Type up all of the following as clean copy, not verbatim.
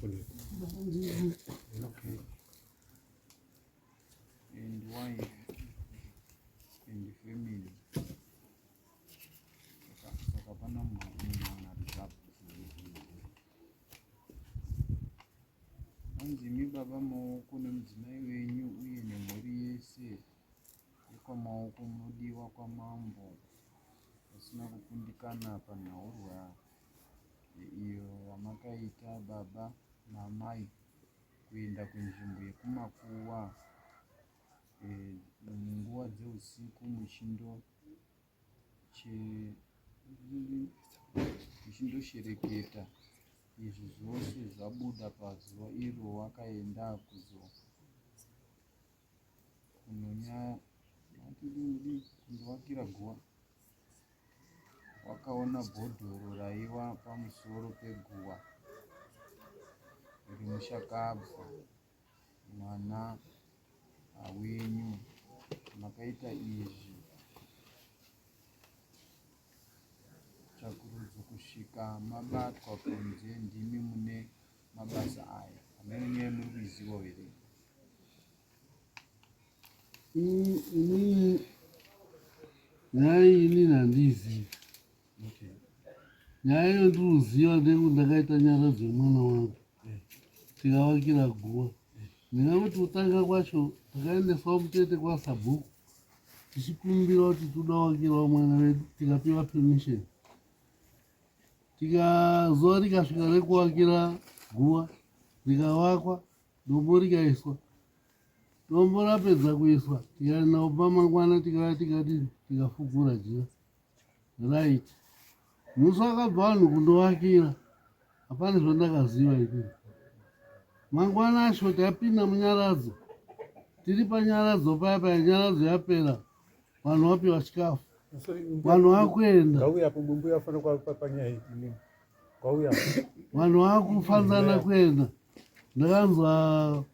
And wife and family. Saka pana munhu ari Hanzi imi baba maoko nemudzimai wenyu uye nemhuri yese yekwamaoko munodiwa kwamambo vasina kukundikana panhaurwa iyo yamakaita baba naamai kuenda kunzvimbo yekumakuva eh, munguva dzeusiku muchindo Muchindoshereketa izvi zvose zvabuda pazuva iro wakaenda kuzo kunowakira guva. Wakaona bhodhoro raiva pamusoro peguva remushakabvu mwana wenyu makaita izvi tsvakurudzo kusvika mabatwa kunze ndimi mune mabasa aya hameno nyaya muri kuizivawo here Inini nyaya iyi inini handiizivi. Nyaya iyo ndinoziva ndeyekuti ndakaita nyaradzo yemwana wangu tikavakira guva. Ndingangoti kutanga kwacho takaendeswa mutete kwasabhuku tichikumbira kuti toda wakirawo mwana wedu tikapiwa permission. Tika zuva rikasvika rekuwakira guva rikavakwa dombo rikaiswa. Dombo rapedza kuiswa tikaenda kumba mangwana tikauya tikadini tikafugura jira. Right. Musi wakabva vanhu kundovakira hapana zvandakaziva ini. Mangwana acho tapinda munyaradzo. Tiri panyaradzo paya paya nyaradzo yapera vanhu vapiwa chikafu. Vanhu vakuenda. Vanhu vakufanana kuenda. Ndakanzwa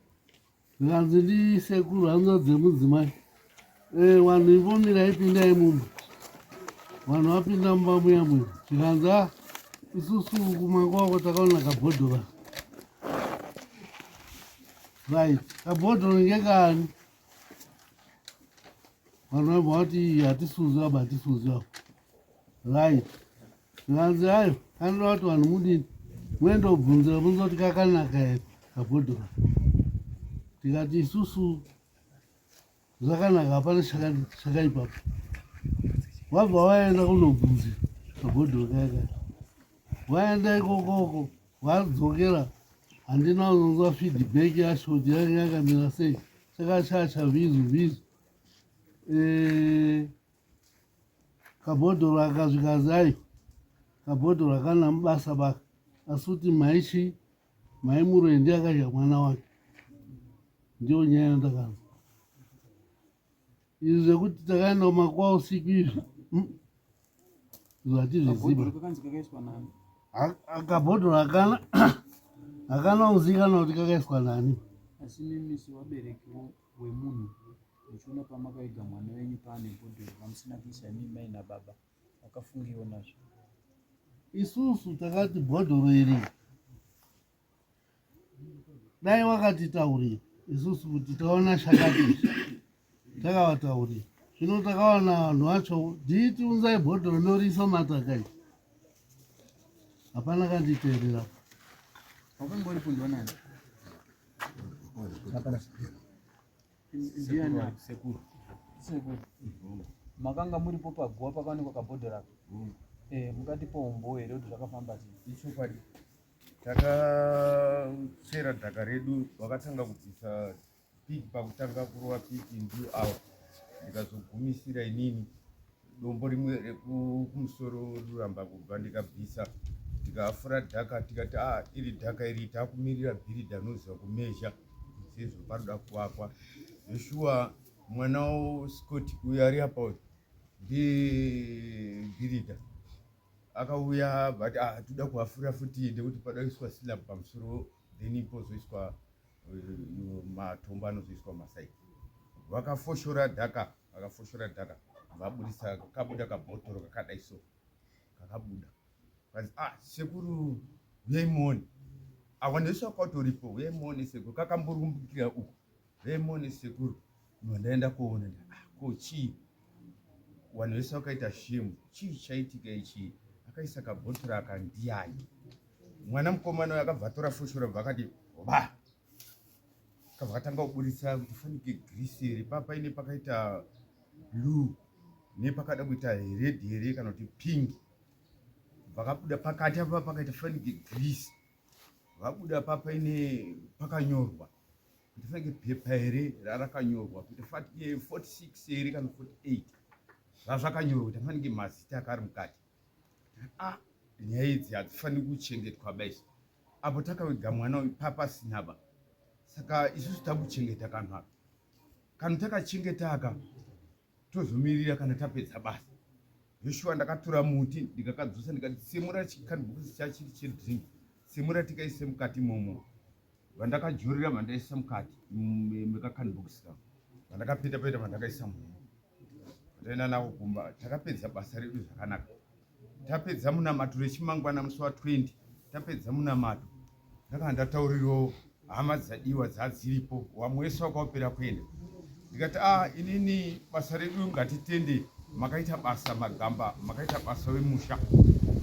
Zvikanzi ndisekuru hanzvadzi dzemudzimai. Eh, vanhu imbomirai pindai mumba. Vanhu vapinda mumba muya muya. Zvikanzi ah, isusu kumango wako takaona kabhodhoro. Right, kabhodhoro ngekani? Vanhu vabva vati hatisuzi aba hatisuzi aba. Right. Zvikanzi ayo anoda kuti vanhu mudini muende kubvunzira bunza kuti kakanaka here kabhodhoro tikati isusu zvakanaka hapana chakaipapo vabva vaenda kunobvunzira kabhodhoro kaya kaya vaenda ikokoko vadzokera handina kuzonzwa feedback yacho kuti yange yakamira sei chakashacha vhizu vhizu eh, Kabhodhoro aka zvikanzi ayo kabhodhoro akana mubasa baka asi kuti maichi mai muroyi ndiye akadya mwana wake ndiyo nyaya yandakanzwa izvi zvekuti takaenda kumakuwa usiku izvi hmm, izvo hatizviziva kabhodhoro akana hakana kuzikanwa kuti kakaiswa nani asi mimi sevabereki wemunhu muchiona pamakaiga mwana wenyu paane bhodhoro ramusina kuisa imi mai nababa makafungiwo nazvo isusu takati bhodhoro iri dai wakatitaurira isusu kuti taona chakati takavataurira zvino takawana vanhu vacho diiti unzai bhodhoro ndoriisa mataka iri hapana kanditeerera wakangoripundwa nani Sekuru. Sekuru. Makanga muripo paguva pakaonekwa kabhodhoro aka. Eh, mukatipa umbowo here kuti zvakafamba sei? Ichokwadi. Takachera dhaka redu vakatanga kubvisa piki pakutanga kurova piki ndiyo awa ndikazogumisira inini dombo rimwe rekumusoro ruramba kubva ndikabvisa tikafura dhaka tikati a ah, iri dhaka iri takumirira bhiridha anoziva kumezha sezvo panoda kuvakwa zveshuwa mwana wascott uyo ari apa uyu ndibhiridha akauya but ah, toda kuhafura futi nekuti pada kuiswa slab pamusoro then pozoiswa eh, matombo anozoiswa masaidi vakafoshora dhaka Vakafoshora dhaka vaburitsa kabuda kabhotoro kakadai so kakabuda kanzi ah sekuru huyai muone. Awa nesu akatoripo huyai muone sekuru kakamborumbukira uku huyai muone sekuru ndandaenda kuona ah, ko chii vanhu vese vakaita shemu chii chaitika ichi akaisa kabhotoro aka ndiyani mwana mukomana uyo akabva atora foshoro bva akati va kabva katanga kuburitsa kuti fanike grisi here pa paine pakaita blue nepakada kuita red here kana kuti pink vakabuda pakati apa pakaita fanike grease vabuda pa paine pakanyorwa kuti fanike pepa here rarakanyorwa kuti fanike 46 here kana 48 zvazvakanyorwa kuti fanike mazita akari mukati ah nyaya idzi hadzifaniri kuchengetwa baisi apo takaviga mwana uyu papasina ba saka isusu takuchengeta kanhu aka kanhu takachengeta aka tozomirira kana tapedza basa Joshua ndakatora muti ndikakadzosa ndikatsemura chikanbhokisi chachiri chedrink tsemura tikaise mukati momo vandakajorera vandaisa mukati mekakanbhokisi kako vandakapeta peta vandakaisa mumo ndaenda navo kumba takapedza basa redu zvakanaka tapedza munamato rechimangwana musi wa 20 tapedza munamato ndakanga ndataurirawo hama dzadiwa dzadziripo wamwe wese wakaopera kuenda ndikati a ah, inini basa redu ngatitende makaita basa magamba makaita basa wemusha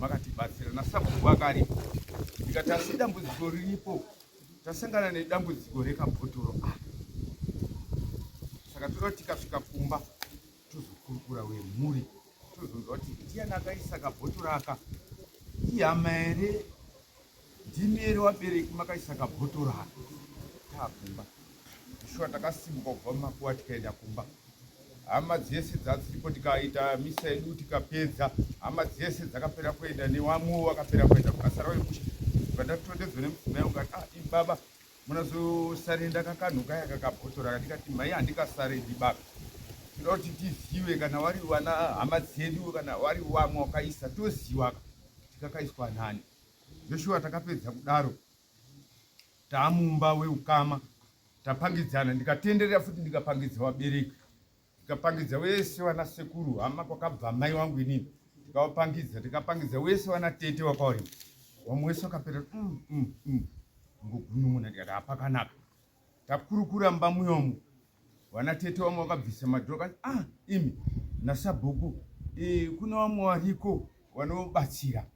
makatibatsira nasabhuku akaripo ndikati asi dambudziko riripo tasangana nedambudziko rekabhotoro a ah. saka toda tikasvika kumba tozokurukura wemhuri tozonzwa kuti ndiyani akaisa kabhotoro aka ihama here ndimi here wabereki makaisa kabhotoro aka taakumba shuwa takasimuka kubva mumakuva tikaenda kumba hama dzese dzadziripo tikaita misa yedu tikapedza hama dzese dzakapera kuenda newamwewo wakapera kuenda basa ravo yemusha vandatondedzwa nemudzimai ungati ah ibaba munozosarenda kakanhu kaya kakabhotora kandikati mhai handikasarendi baba tinoda kuti tizive kana wari vana hama dzedu kana wari wamwe wakaisa toziva tikakaiswa nani joshua takapedza kudaro taamumba weukama tapangidzana ndikatenderera futi ndikapangidza vabereki tikapangidza wese wana sekuru hama kwakabva mai wangu inini tikavapangidza tikapangidza wese wana tete wakaurima wamwe wese wakapera mm, mm, mm. ngogunun'una ndikati hapakanaka takurukura mba muyomu wana tete wamwe wakabvisa madhoro kanzi ah imi nasabhuku e, kuna wamwe wariko wanobatsira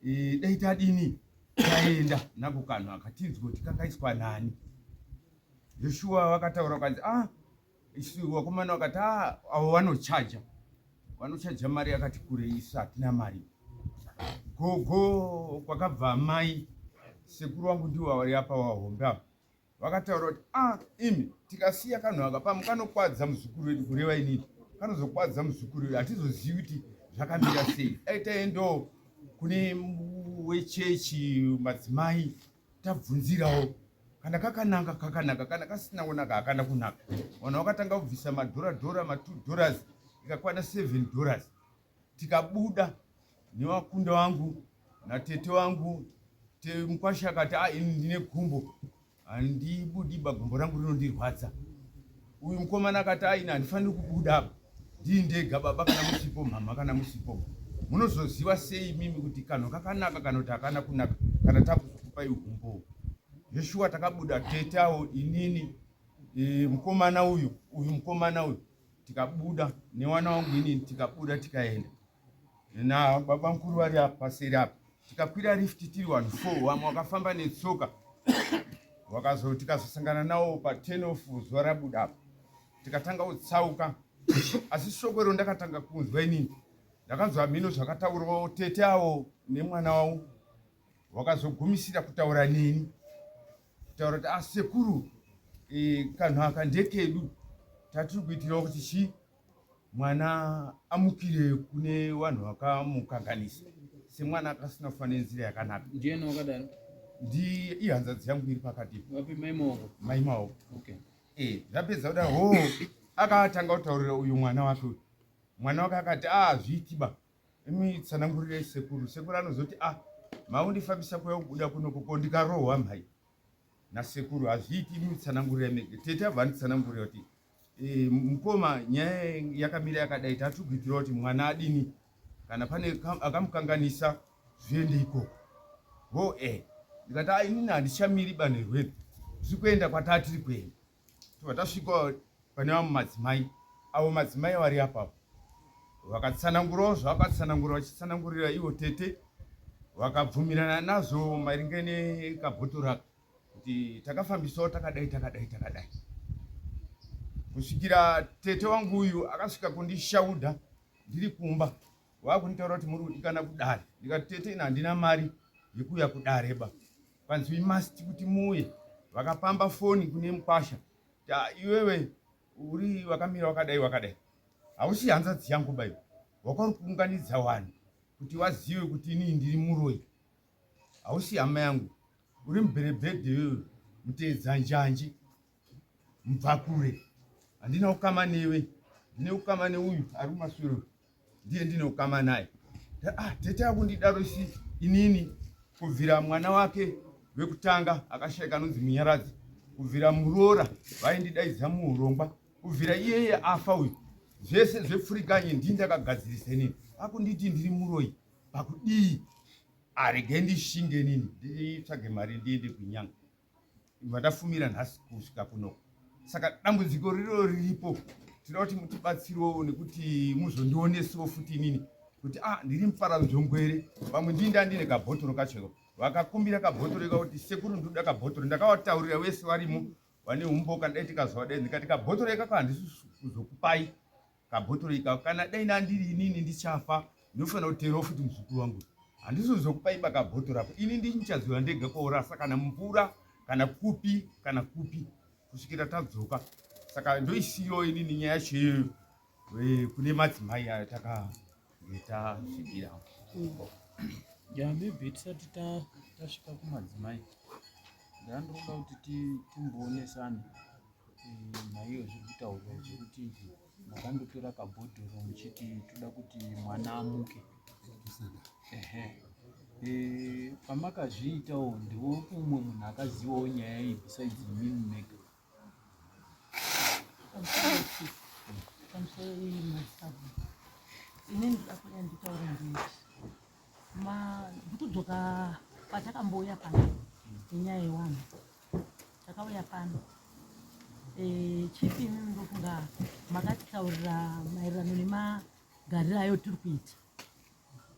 e, dai tadini taenda nako kanhu akatinzwa kuti kakaiswa nani Joshua vakataura kanzi ah isu vakomana vakati ah, avo vanochaja vanochaja mari yakati kure isu hatina mari gogo kwakabva mai sekuru wangu ndiwo vari apa wahombe apa vakataura kuti ah imi tikasiya kanhu aka pamwe kanokwadza muzukuru wedu kureva inini kanozokwadza muzukuru wedu hatizozivi kuti zvakamira sei dai taendawo kune wechechi madzimai tabvunzirawo kana kakanaka kakanaka kana kasina kunaka hakana kunaka vanhu vakatanga kubvisa madhora dhora ma2 dollars ikakwana 7 dollars tikabuda newakunda wangu natete wangu mukwasha akati a ah, ini ndine gumbo handibudi ba gumbo rangu rinondirwadza uyu mukomana akati aini ah, handifaniri kubuda apa ndii ndega baba kana musipo mhamha kana musipo munozoziva sei mimi kuti kanhu kakanaka kana kuti hakana kunaka kana takuzokupai umbowo zveshuwa takabuda tetawo inini e, mukomana uyu uyu mukomana uyu tikabuda newana wangu inini tikabuda tikaenda na baba mukuru vari apa paseri apa tikakwira lift tiri vanhu four vamwe vakafamba netsoka wakazo tikazosangana nawo pa 10 of zuva rabuda apa tikatanga kutsauka asi shoko iro ndakatanga kunzwa inini ndakanzwa mhino zvakataurwa tete avo nemwana wavo wakazogumisira kutaura neni kutaura kuti asekuru ah, e, kanhu aka ndekedu tatiri kuitirawo kuti chii mwana amukire kune vanhu vakamukanganisa semwana akasina kufa nenzira yakanaka ndiyani wakadaro ndi ihanzadzi yangu iri pakati vapi mai maoko mai maoko okay eh zvapedza kuda ho akatanga kutaurira uyu mwana wake uyu mwana wake akati ah zviiti ba imi tsanangurirei sekuru sekuru anozoti ah maundifambisa kuya kubuda kuno koko ndikarohwa mhai nasekuru hazviiti imi tsanangurirai mege tete abva anditsanangurira kuti e, mukoma nyaya yakamira yakadai tatikuitira kuti mwana adini kana pane akamukanganisa zviende ikoko ho e eh, Ndikati a inini handichamiri banhe rwedu, tiri kuenda kwataa tiri kuenda. Tobva tasvika pane vamwe madzimai, avo madzimai vari apapo vakatsanangurawo zvavakatsanangura, vachitsanangurira ivo tete, vakabvumirana nazvo maringe nekabhotoro aka kuti takafambisawo takadai takadai takadai, kusvikira tete wangu uyu akasvika kundishauda ndiri kumba, vakunditaura kuti muri kudikana kudare. Ndikati tete, ini handina mari yekuuya kudare ba. Kwanzi we must kuti muuye. Vakapamba foni kune mukwasha, ta iwewe uri wakamira wakadai wakadai, hausi hanzadzi yangu ba, iwe wakari kuunganidza vanhu kuti vazive kuti inini ndiri muroyi, hausi hama yangu, uri mubherebhedhe iwewe, muteedza njanji, mubvakure, handina ukama newe, ndine ukama neuyu ari kumashure, ndiye ndine ukama naye. Ah, tete akundidaro si inini kubvira mwana wake wekutanga akashaika anonzi Munyaradzi, kubvira muroora vaindidaidza muurongwa, kubvira iyeye afa uyu, zvese zvepfurikanye ndini ndakagadzirisa inini, akunditi ndiri muroyi pakudii? Arege ndishinge nini nditsvage mari ndiende kunyanga vandafumira nhasi kusvika kuno. Saka dambudziko riro riripo, tinoda kuti mutibatsirewo nekuti muzondionesewo futi inini kuti ah, ndiri muparanzvongo here? Vamwe ndii ndandine kabhotoro kacho, vakakumbira kabhotoro ika kuti sekuru ndinoda kabhotoro. Ndakavataurira vese varimo vane umboka, dai tikazovadai, ndikati kabhotoro ikako handisi kuzokupai kabhotoro ikako, kana dai nandiri inini ndichafa ndinofanira kuteerawo futi muzukuru wangu, handisi kuzokupai bakabhotoro ako, ini ndichaziva ndega koorasa kana mumvura kana kupi kana kupi kusvikira tadzoka. Saka ndoisiyo inini nyaya yacho iyoyo kune madzimai ayo takange tasvikira. Ya, maybe tisati tasvika kumadzimai, ndandiroda kuti timboonesana naiyo zviri kutaurwa zvekuti makandotora kabhodhoro muchiti toda kuti mwana amuke. Ehe, pamakazviitawo ndiwo umwe munhu akazivawo nyaya iyi besides imimi mega? Pamusoro iyi masabhuku, inini ndoda kuya nditaure nditi ndikudzoka patakambouya pano nenyaya yewanhu. Takauya pano, chief, imimi ndofunga makatitaurira maererano nemagariro ayo tiri kuita.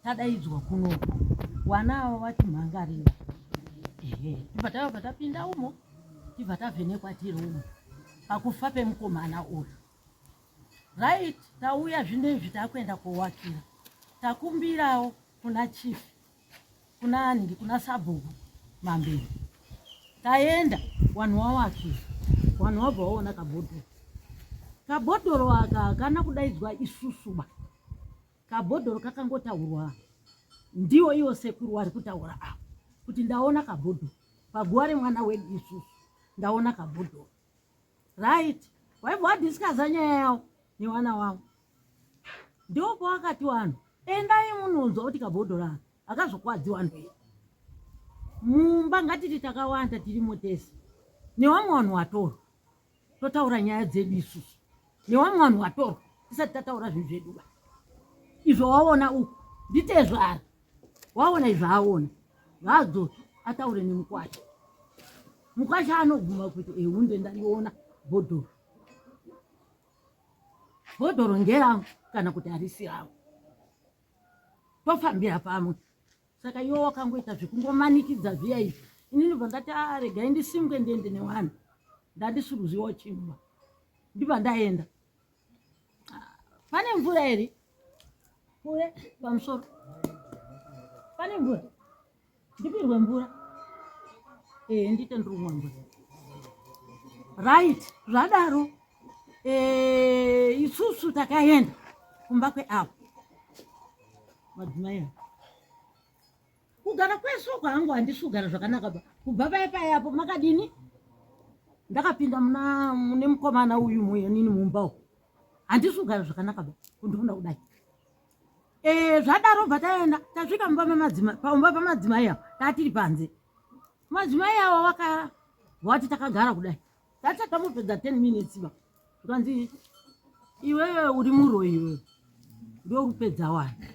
Tadaidzwa kunoku, wana ava vatimhangarira, ehe, tibva tavabva tapinda umo, tibva tavhenekwa tiri umo pakufa pemukomana uyu. Right, tauya zvino izvi takuenda kowakira, takumbirawo kuna chief, kuna anhingi, kuna sabhuku mamberi. Taenda, vanhu wawakira, vanhu wabva waona kabhodhoro. Kabhodhoro aka hakana kudaidzwa isusuba, kabhodhoro kakangotaurwa ndiwo iwo sekuru wari kutaura avo kuti ndaona kabhodhoro paguva remwana wedu isusu, ndaona kabhodhoro. Right, waibva wadhiskaza nyaya yavo nevana wavo, ndipo wakati vanhu endai munonzwa kuti kabhodhoro aka akazokwadziwa vanhu here mumba. Ngatiti takawanda tirimo tese nevamwe vanhu watorwa, totaura nyaya dzedu isusu nevamwe vanhu watorwa, tisati tataura zvinhu zvedu ba. Izvo waona uku nditezvara waona izvo aona, ngaadzoke ataure nemukwasha. Mukwasha anobvuma kuti ehunde ndaliona bhodhoro, bhodhoro ngerangu kana kuti harisi rangu, tofambira pamwe. Saka iwo wakangoita zvekungomanikidza zviya izvi, ini ndobva ndati a regai ndisimuke ndiende newanhu, ndandisuruziwa chimba, ndibva ndaenda. Pane mvura here kure pamusoro? Pane mvura? Ndipirwe mvura. Ee, ndite ndiri kumwa mvura. Right, zvadaro isusu takaenda kumba kweavo madzimai avo. Kugara kwesu kwangu handisi kugara zvakanaka ba kubva paya paya apo makadini ndakapinda muna mune mukomana uyu muyenini mumba umu, handisi kugara zvakanaka ba kundiona kudai. Zvadaro bva taenda, tasvika mumba mamadzimai, pamba pamadzimai avo tatiri panze, madzimai avo vaka vati takagara kudai, tati tambopedza 10 minutes ba, zvikanzi iwewe uri muroyi, iwewe ndiwe kupedza wani,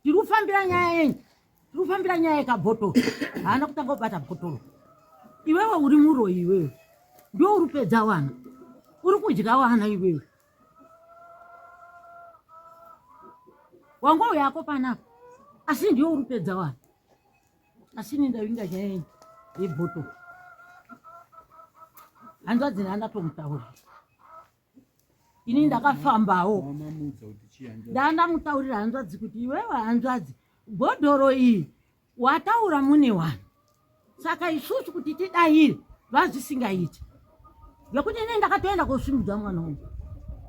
tiri kufambira nyaya yenyu. Tiri kufambira nyaya yekabhotoro. Haana kutanga kubata bhotoro. Iwewe uri muroyi iwewe. Ndiwe uri kupedza wana. Uri kudya wana iwewe. Wanga uyako panapa. Asi ndiwe uri kupedza wana. Asi ini ndavinga nyaya yebhotoro. Hanzvadzi ndandatomutaurira. Ini ndakafambawo. Ndandamutaurira hanzvadzi kuti iwewe hanzvadzi bhodhoro iyi wataura mune wanhu saka isusu kuti tidaire vazvisingaiti ngekuti ini ndakatoenda kosimudza mwana wangu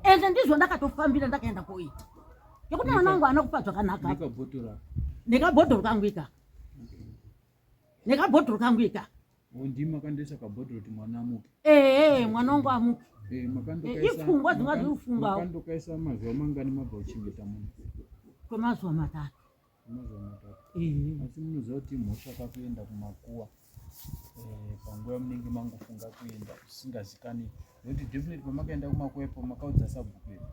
ende ndizvo ndakatofambira ndakaenda koita ngekuti mwana wangu haana kufa zvakanaka nekabhodhoro kangu ikaka nekabhodhoro kangu ikaka Ndimi makandoisa kabhodhoro kuti mwana amuke. Ee, mwana wangu amuke. Eh, ipfungwa dzinga dziri kufungawo. Makandokaisa mazuva mangani mabva kuchengeta munhu? Kwemazuva matatu. Kwemazuva matatu. Eh. Asi munoziva kuti mhosva kakuenda kumakuwa eh, panguva yamunenge mangofunga kuenda zvisingazikani nekuti definitely pamakaenda kumakuwa ipo makaudza sabhuku here?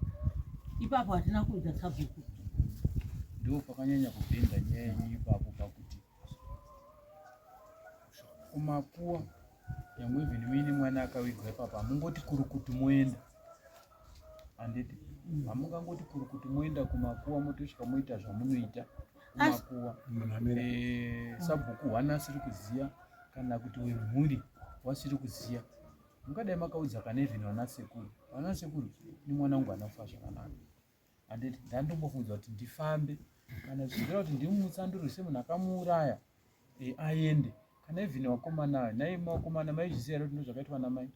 Ipapo hatina kuudza sabhuku. Ndipo pakanyanya kubhenda nyaya yenyu ipapo pakuti kumakuwa nyangwe even muine mwana akavigwa ipapa hamungoti kurukutu moenda handiti mm. hamungangoti kurukutu moenda kumakuwa motosvika moita zvamunoita kumakuwa eh, sabhuku hwana asiri kuziya kana kuti wemhuri wasiri kuziya mungadai makaudza kana even vana sekuru vana sekuru ni mwana wangu anafa zvakanaka handiti ndandombofungidzwa kuti ndifambe kana zvichibvira kuti ndimutsandurirwe semunhu akamuuraya e, aende kana even vakomana nai vakomana maizviziva here kuti ndozvakaitwa namai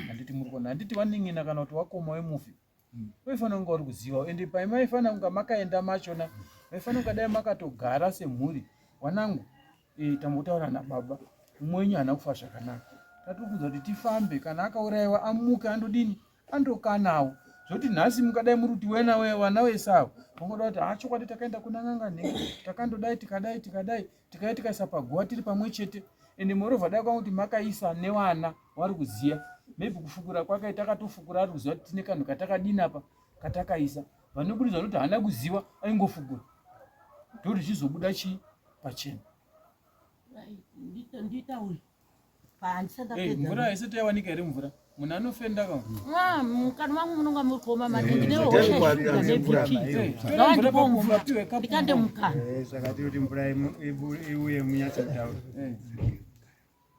handiti muri kuona handiti wanin'ina kana kuti wakoma wemufi waifanira kunge uri kuziva ende paimaifanira kunga makaenda machona maifanira kunga dai makatogara semhuri wanangu e, tambotaura nababa mumwe wenyu haana kufa zvakanaka tatofunza kuti tifambe kana akaurayiwa amuke andodini andokanawo zvoti nhasi mukadai muri kuti wena we vana wese avo vangoda kuti ha chokwadi takaenda kuna n'anga nhingi takandodai tikadai tikadai tikauya tikaisa paguva tiri pamwe chete ende moreover dai kwangu kuti makaisa nevana wari kuziya maybe kufukura kwakaita akatofukura ari kuziva kuti tine kanhu katakadini apa katakaisa vanoburitsa kuti haana kuziva aingofukura ndokuti zvizobuda chii pachena nditaure mvura haisati yawanika here mvura munhu anofenda ka ah, mukati mangu munonga muri kuoma maningi nehosha nebp ngawandipo mvura ndikande mukana eh, saka tiri kuti mvura iuye munyatsotaura eh.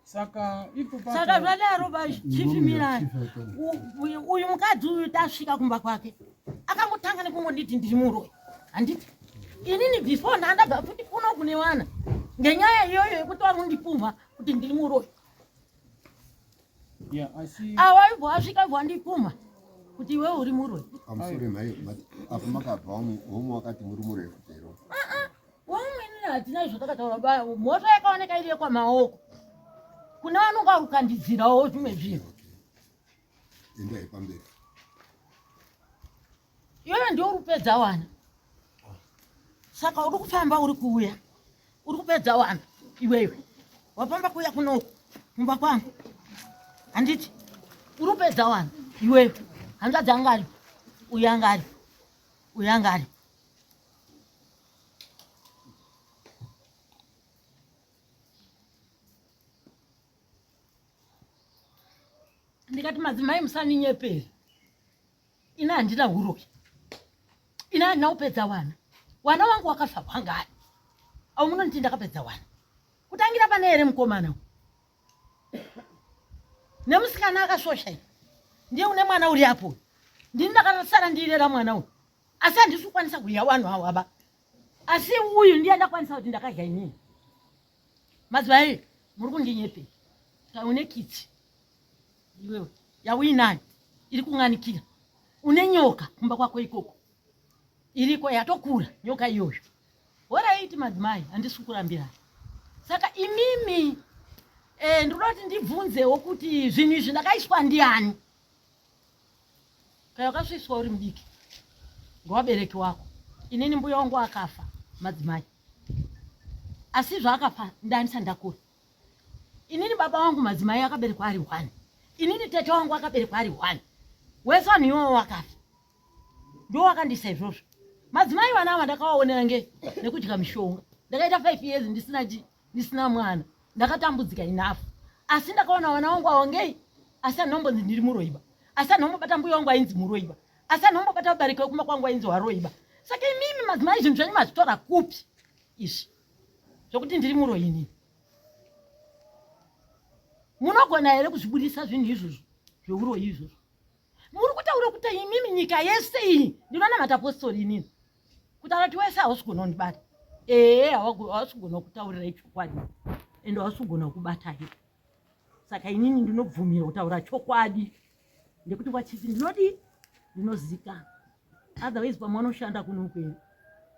saka ipo saka zvadaro vachifimirai uyu mukadzi uyu tasvika kumba kwake akangotanga nekungonditi ndiri muroyi handiti inini before ndandabva futi kuno kune wana ngenyaya iyoyo yekuti vari kundipumha kuti ndiri muroyi awaibva asvika bva wandipumha kuti iwe uri muroyi amusure mhai apo makabva homu wakati muri muroyi futi here wamweni hatina izvo takataura mhosva yakaoneka iri yekwamaoko kune vanonga vakukandidzirawo zvimwe zvinhu endai pamberi iwewe ndiwe uri kupedza wana saka uri kufamba uri kuuya uri kupedza wana iwewe wafamba kuuya kunoku kumba kwangu handiti uri kupedza wana iwewe hanzvadzi anga aripo uyu anga aripo uyu anga aripo ndikati madzimai musaninyepera ini handina huroyi ini handina kupedza wana wana wangu wakafa wangani au munonditi ndakapedza wana kutangira pane here mukomana nemusikana akasvosha iyi ndiye une mwana uri apo ndini ndakasara ndiirera mwana uyu asi handisi kukwanisa kuya wanhu awaba asi uyu ndiye ndakwanisa kuti ndakadya inini madzimai muri kundinyepei une kitsi iwewe yauinayo iri kun'anikira une nyoka kumba kwako ikoko iriko yatokura nyoka iyoyo horaiti madzimai handisi kukurambirai saka imimi eh, ndinoda kuti ndibvunzewo kuti zvinhu izvi ndakaiswa ndiani kana wakasviswa uri mudiki ngewabereki wako inini mbuya wangu akafa madzimai asi zvaakafa ndandisa ndakura inini baba wangu madzimai akaberekwa ari one inini tete wangu akaberekwa ari one wese vanhu iwowo wakafa ndo wakandisa izvozvo madzimai vana ava ndakawaonera nge nekudya mishonga Ndakaita 5 years ndisina chi ndisina mwana. Ndakatambudzika enough. Asi ndakaona vana vangu avo ngei asi anombonzi ndiri muroiba. Asi anombobata mbuya wangu ainzi muroiba. Asi anombobata vabereki vekumba kwangu ainzi waroiba. Saka imimi madzimai zvinhu zvenyu mazvitora kupi izvi? Zvekuti ndiri muroyi inini. Munogona here kuzvibudisa zvinhu izvozvo zveuroyi izvozvo? Muri kutaura kuti imimi nyika yese iyi ndinonamata postori inini. Kutaura kuti wese hausi kugona kundibata. Ehe hausi kugona kutaurira ichokwadi ende hausi kugona kubata he. Saka inini ndinobvumira kutaura chokwadi ndekuti kwachisi ndinodii ndinozikana. Otherwise pamwe vanoshanda kunoku here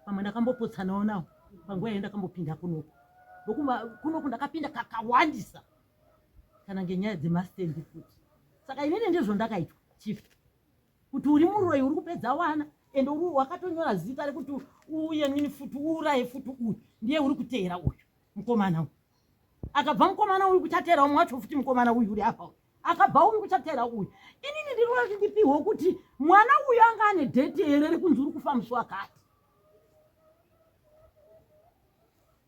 pamwe ndakambopotsanawo nawo panguva yayo ndakambopinda kunoku ndokumba kunoku ndakapinda kakawandisa kana ngenyaya dzemastendi futi saka inini ndizvo ndakaitwa chief kuti uri muroyi uri kupedza wana and uri wakatonyora zita rekuti uye nini futi uuraye futi uyu ndiye uri kuteera uyu mukomana uyu akabva mukomana uyu kuchateera umwe wacho futi mukomana uyu uri apa uyu akabva uyu kuchateera uyu inini ndinoda kuti ndipihwe kuti mwana uyu anga ane dheti here rekunzi uri kufa musi wakati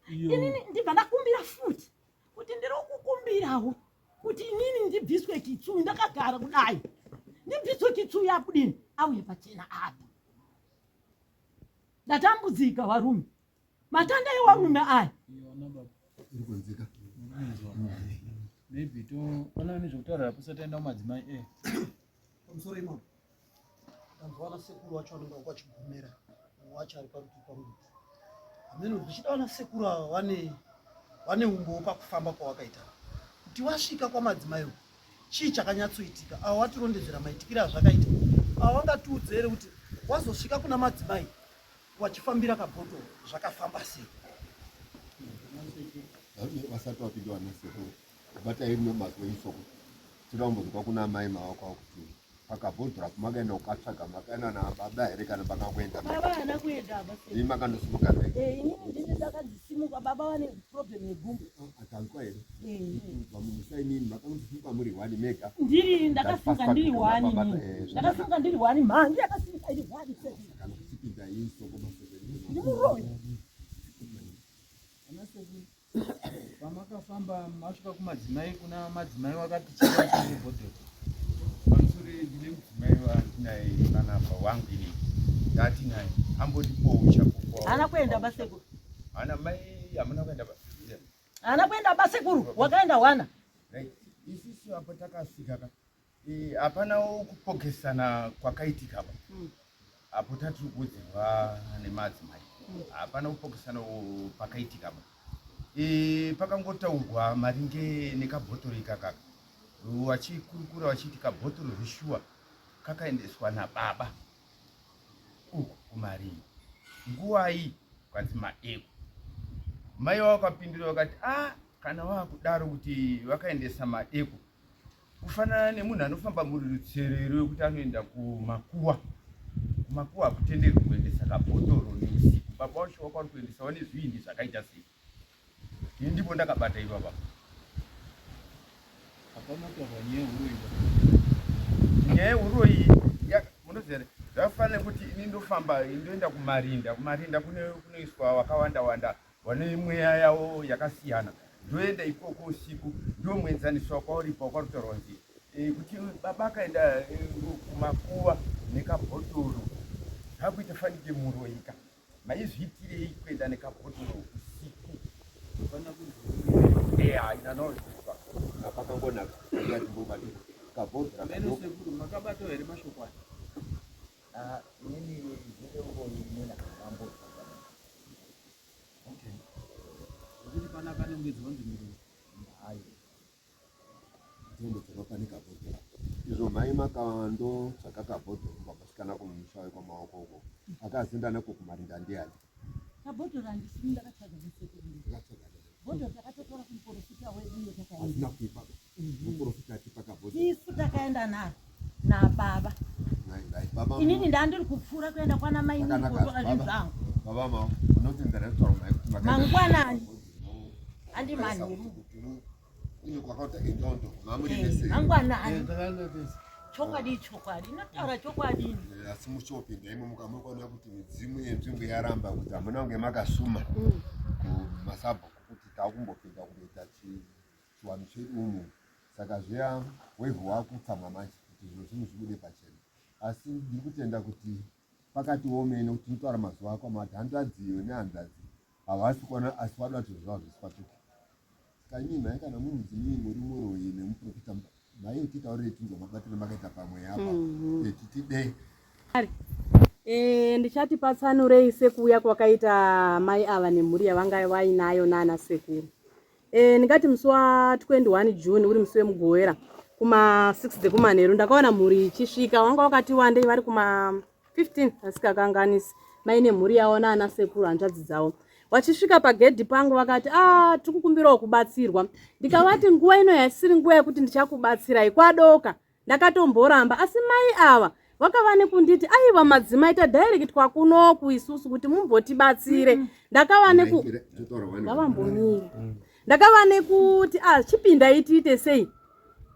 inini ndibva ndakumbira futi kuti ndiri kukumbirawo kuti inini ndibviswe kitsuyu ndakagara kudai ndibviswe kitsuyu akudini auye pachena apa ndatambudzika varume matanda ewarume aya maybe to pana nezvekutaura apo sataenda kumadzimai e pamusoro imapo ndanzwa vana sekuru vacho vanenge vanga vachigomera mumwe wacho ari parutivi pangu hameno zvichida vana sekuru ava vane vane umbowo pakufamba kwawakaita kuti wasvika kwamadzimai uku chii chakanyatsoitika ava watirondedzera maitikiro azvakaita ava vangatiudze here kuti wazosvika kuna madzimai wachifambira kabhotoro zvakafamba sei vasati vapinda vana sekuru batai rimwe mazwi eisoko tinoda kumbonzwa kuna amai mavako akuti pakabhodhora makaenda kukatsvaga makaenda nababa here kana makangoenda baba haana kuenda aba imi makandosimuka mega eh, inini ndini ndakadzisimuka baba vane problem yegumbo atanzwa here vamumusha imimi makandosimuka muri one mega ndiri ndakasimuka ndiri one eh, ndakasimuka ndiri one mhandu yakasimuka iri one kana kuchipinda isoko ndimuroyi Pamakafamba masvika kumadzimai kuna madzimai wakati chivachiebhodhoro. Pamusoro ndine mudzimai wandinaye panapa wangu ini ndatinaye ambondipowo uchapupu. Haana kuenda basekuru. Haana mai hamuna kuenda ba. Haana kuenda basekuru wakaenda wana. Right. Isusu apo takasvika ka Eh, hapana kupogesana kwakaitika apa mm. apo tatiri kuudzirwa nemadzimai mm. hapana kupogesana pakaitika apa eh, pakangotaurwa maringe nekabhotoro ikakaka vachikurukura vachiti kabhotoro zveshuwa kakaendeswa nababa uku kumarii nguvai kwanzi madeko mai vakapindura vakati a ah, kana vakudaro kuti vakaendesa madeko Kufanana nemunhu anofamba murutserero yekuti anoenda kumakuwa. Kumakuwa hakutenderwi kuendesa kabhotoro neusiku. Baba wacho wako ari kuendesa wane zvivindi zvakaita sei? Ini ndipo ndakabata ipapa. Hapana kutaurwa nyaya yeuroyi. Nyaya yeuroyi munoziva here? Zvakafanana nekuti ini ndofamba ndoenda kumarinda. Kumarinda kunoiswa wakawanda wanda vane mweya yavo yakasiyana ndoenda ikoko usiku ndiwo muenzaniso wakauripo wakarutaurwa nzi e, kuti baba akaenda e, kumakuva nekabhotoro zvakuita fanike muroika maizviitirei kuenda nekabhotoro usiku inanozvipa apakangonaka sekuru makabatawo here mashoko aya ah, inini zvine uroyi inini handambo Okay. Zvekuti pana akanongedzwa kunzi muroyi. Hayi. Ndinotsvaka pane kabhodhoro. Izvo mhai makandotsvaka kabhodhoro kumbapasikana kumusha wekwamaoko uko. Akazinda nako kumarinda ndiani? Kabhodhoro handisini ndakatsvaga nesekuru. Ndakatsvaga nani? Bhodhoro takatotora kumuporofita wedu iyo takaenda. Hazvina kuipa. Muporofita atipa kabhodhoro. Isu takaenda naro nababa. Inini ndandiri kupfuura kuenda kwana mai kotora zvinhu zvangu. Baba mao unoti ndaraitaura mai kuti mangwanani andi manheru. Mangwanani. Chokwadi chokwadi inotaura chokwadi. Asi muchopinda imo mukamukaona kuti midzimu yenzvimbo yaramba kuti hamuna kunge makasuma. kumasabhuku kuti takumbopinda kumboita chiwanhu chedu umu saka zviya wevhu wakutsamwa manje kuti zviro zvinhu zvibude pachena asi ndiri kutenda kuti pakati womene kuti tinotaura mazuva ako mati hanzvadziyo nehanzvadzi havasi kuona asi vada kuti zvavo zvisipatuke saka imii mhai kana muri mudzimii muri muroyi nemuprofita mhai titaurire tinzwa mabatiro makaita pamwe apa mhm. eh, titidei eh, ndichati patsanurei sekuuya kwakaita mai ava nemhuri yavanga vainayo nana sekuru Eh, ndingati musi wa 21 June uri musi wemugovera kuma 6 dzekumanheru ndakaona mhuri ichisvika wanga wakati wandei vari kuma 15 asikakanganisi mai nemhuri yavo naana sekuru hanzvadzi dzavo vachisvika pagedhi pangu vakati a ah, tiri kukumbirawo kubatsirwa ndikavati nguva ino yasiri nguva yekuti ndichakubatsirai kwadoka ndakatomboramba asi mai ava vakava nekunditi aiwa madzimai tadhairekitwa kunoku isusu kuti mumbotibatsire mm. ndakava neku ngavambomire mm. ndakava nekuti ah chipindai tiite sei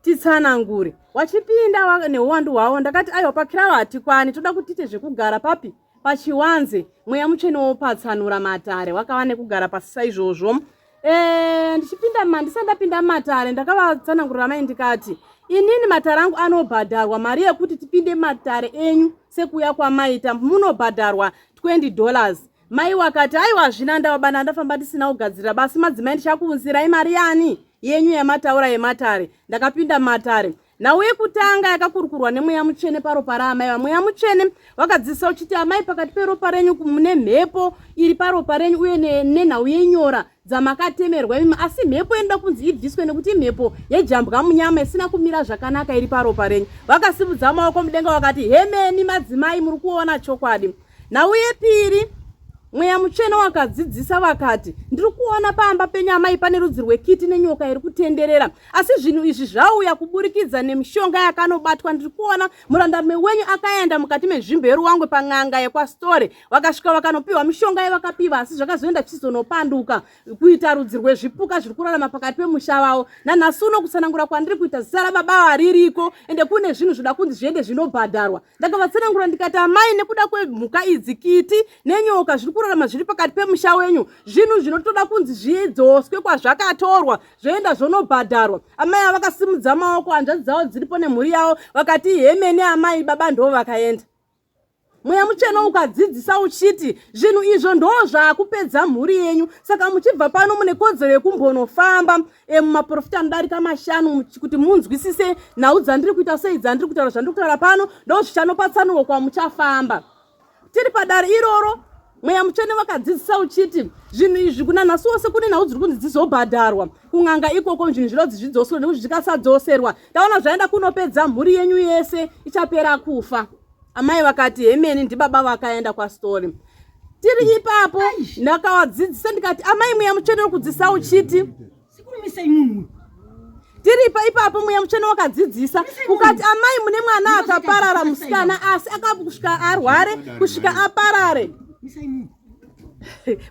titsanangure wachipinda neuwandu hwavo ndakati aiwa pakirawa hatikwani toda kuti tiite zvekugara papi pachiwanze mweya mutsvene wopatsanura matare wakava nekugara pasi saizvozvo e, ndichipinda ndisati ndapinda matare ndakavatsanangurira mai ndikati inini matare angu anobhadharwa mari yekuti tipinde matare enyu sekuuya kwamaita munobhadharwa 20 dollars mai wakati aiwa hazvina ndava bana ndafamba ndisina kugadzirira basi madzimai ndichakuunzirai mari yani yenyu yamataura yematare ndakapinda matare Nhau yekutanga yakakurukurwa nemweya mutsvene paropa raamai vamweya mutsvene vakadzidzisa uchiti amai pakati peropa renyu mune mhepo iri paropa renyu uye nenhau yenyora dzamakatemerwa imimi asi mhepo inoda kunzi ibviswe nekuti imhepo yejambwa munyama isina kumira zvakanaka iri paropa renyu vakasimudza maoko mudenga vakati hemeni madzimai muri kuona chokwadi Nhau yepiri, Mweya Mutsvene wakadzidzisa vakati, ndiri kuona pamba penyu amai pane rudzi rwekiti nenyoka iri kutenderera, asi zvinhu izvi zvauya kuburikidza nemishonga yakanobatwa. Ndiri kuona murandarume wenyu akaenda mukati menzvimbo yeruwangwe pan'anga yekwaStore, vakasvika vakanopiwa mishonga yavakapiwa, asi zvakazoenda zvichizonopanduka kuita rudzi rwezvipuka zviri kurarama pakati pemusha wavo. Nanhasi uno kutsanangura kwandiri kuita zita rababa variriko, ende kune zvinhu zvoda kunzi zviende zvinobhadharwa. Ndakavatsanangura ndikati amai nekuda kwemhuka idzi kiti nenyoka zviri kurarama zviri pakati pemusha wenyu zvinhu zvinotoda kunzi zvidzoswe kwazvakatorwa zvoenda zvonobhadharwa. Amai ava vakasimudza maoko hanzvadzi dzavo dziripo nemhuri yavo vakati hemene amai baba ndo vakaenda. Mweya mutsvene ukadzidzisa uchiti zvinhu izvo ndo zvakupedza mhuri yenyu saka muchibva pano mune kodzero yekumbonofamba e, mumaprofita anodarika mashanu kuti munzwisise nhau dzandiri kuita sei dzandiri kutaura zvandiri kutaura pano ndo zvichanopatsanurwa kwamuchafamba tiri padare iroro mweya mutsvene vakadzidzisa uchiti zvinhu izvi kuna nhasi wose kune nhau dziri kunzi dzizobhadharwa kun'anga ikoko zvinhu zvinonzi zvidzoserwe nekuti zvikasadzoserwa taona zvaenda kunopedza mhuri yenyu yese ichapera kufa amai vakati hemeni ndibaba vakaenda kwastori tiri ipapo ndakawadzidzisa ndikati amai mweya mutsvene uri kudzidzisa uchiti tiri ipa ipapo mweya mutsvene wakadzidzisa ukati amai mune mwana akaparara musikana asi akakusvika arware kusvika aparare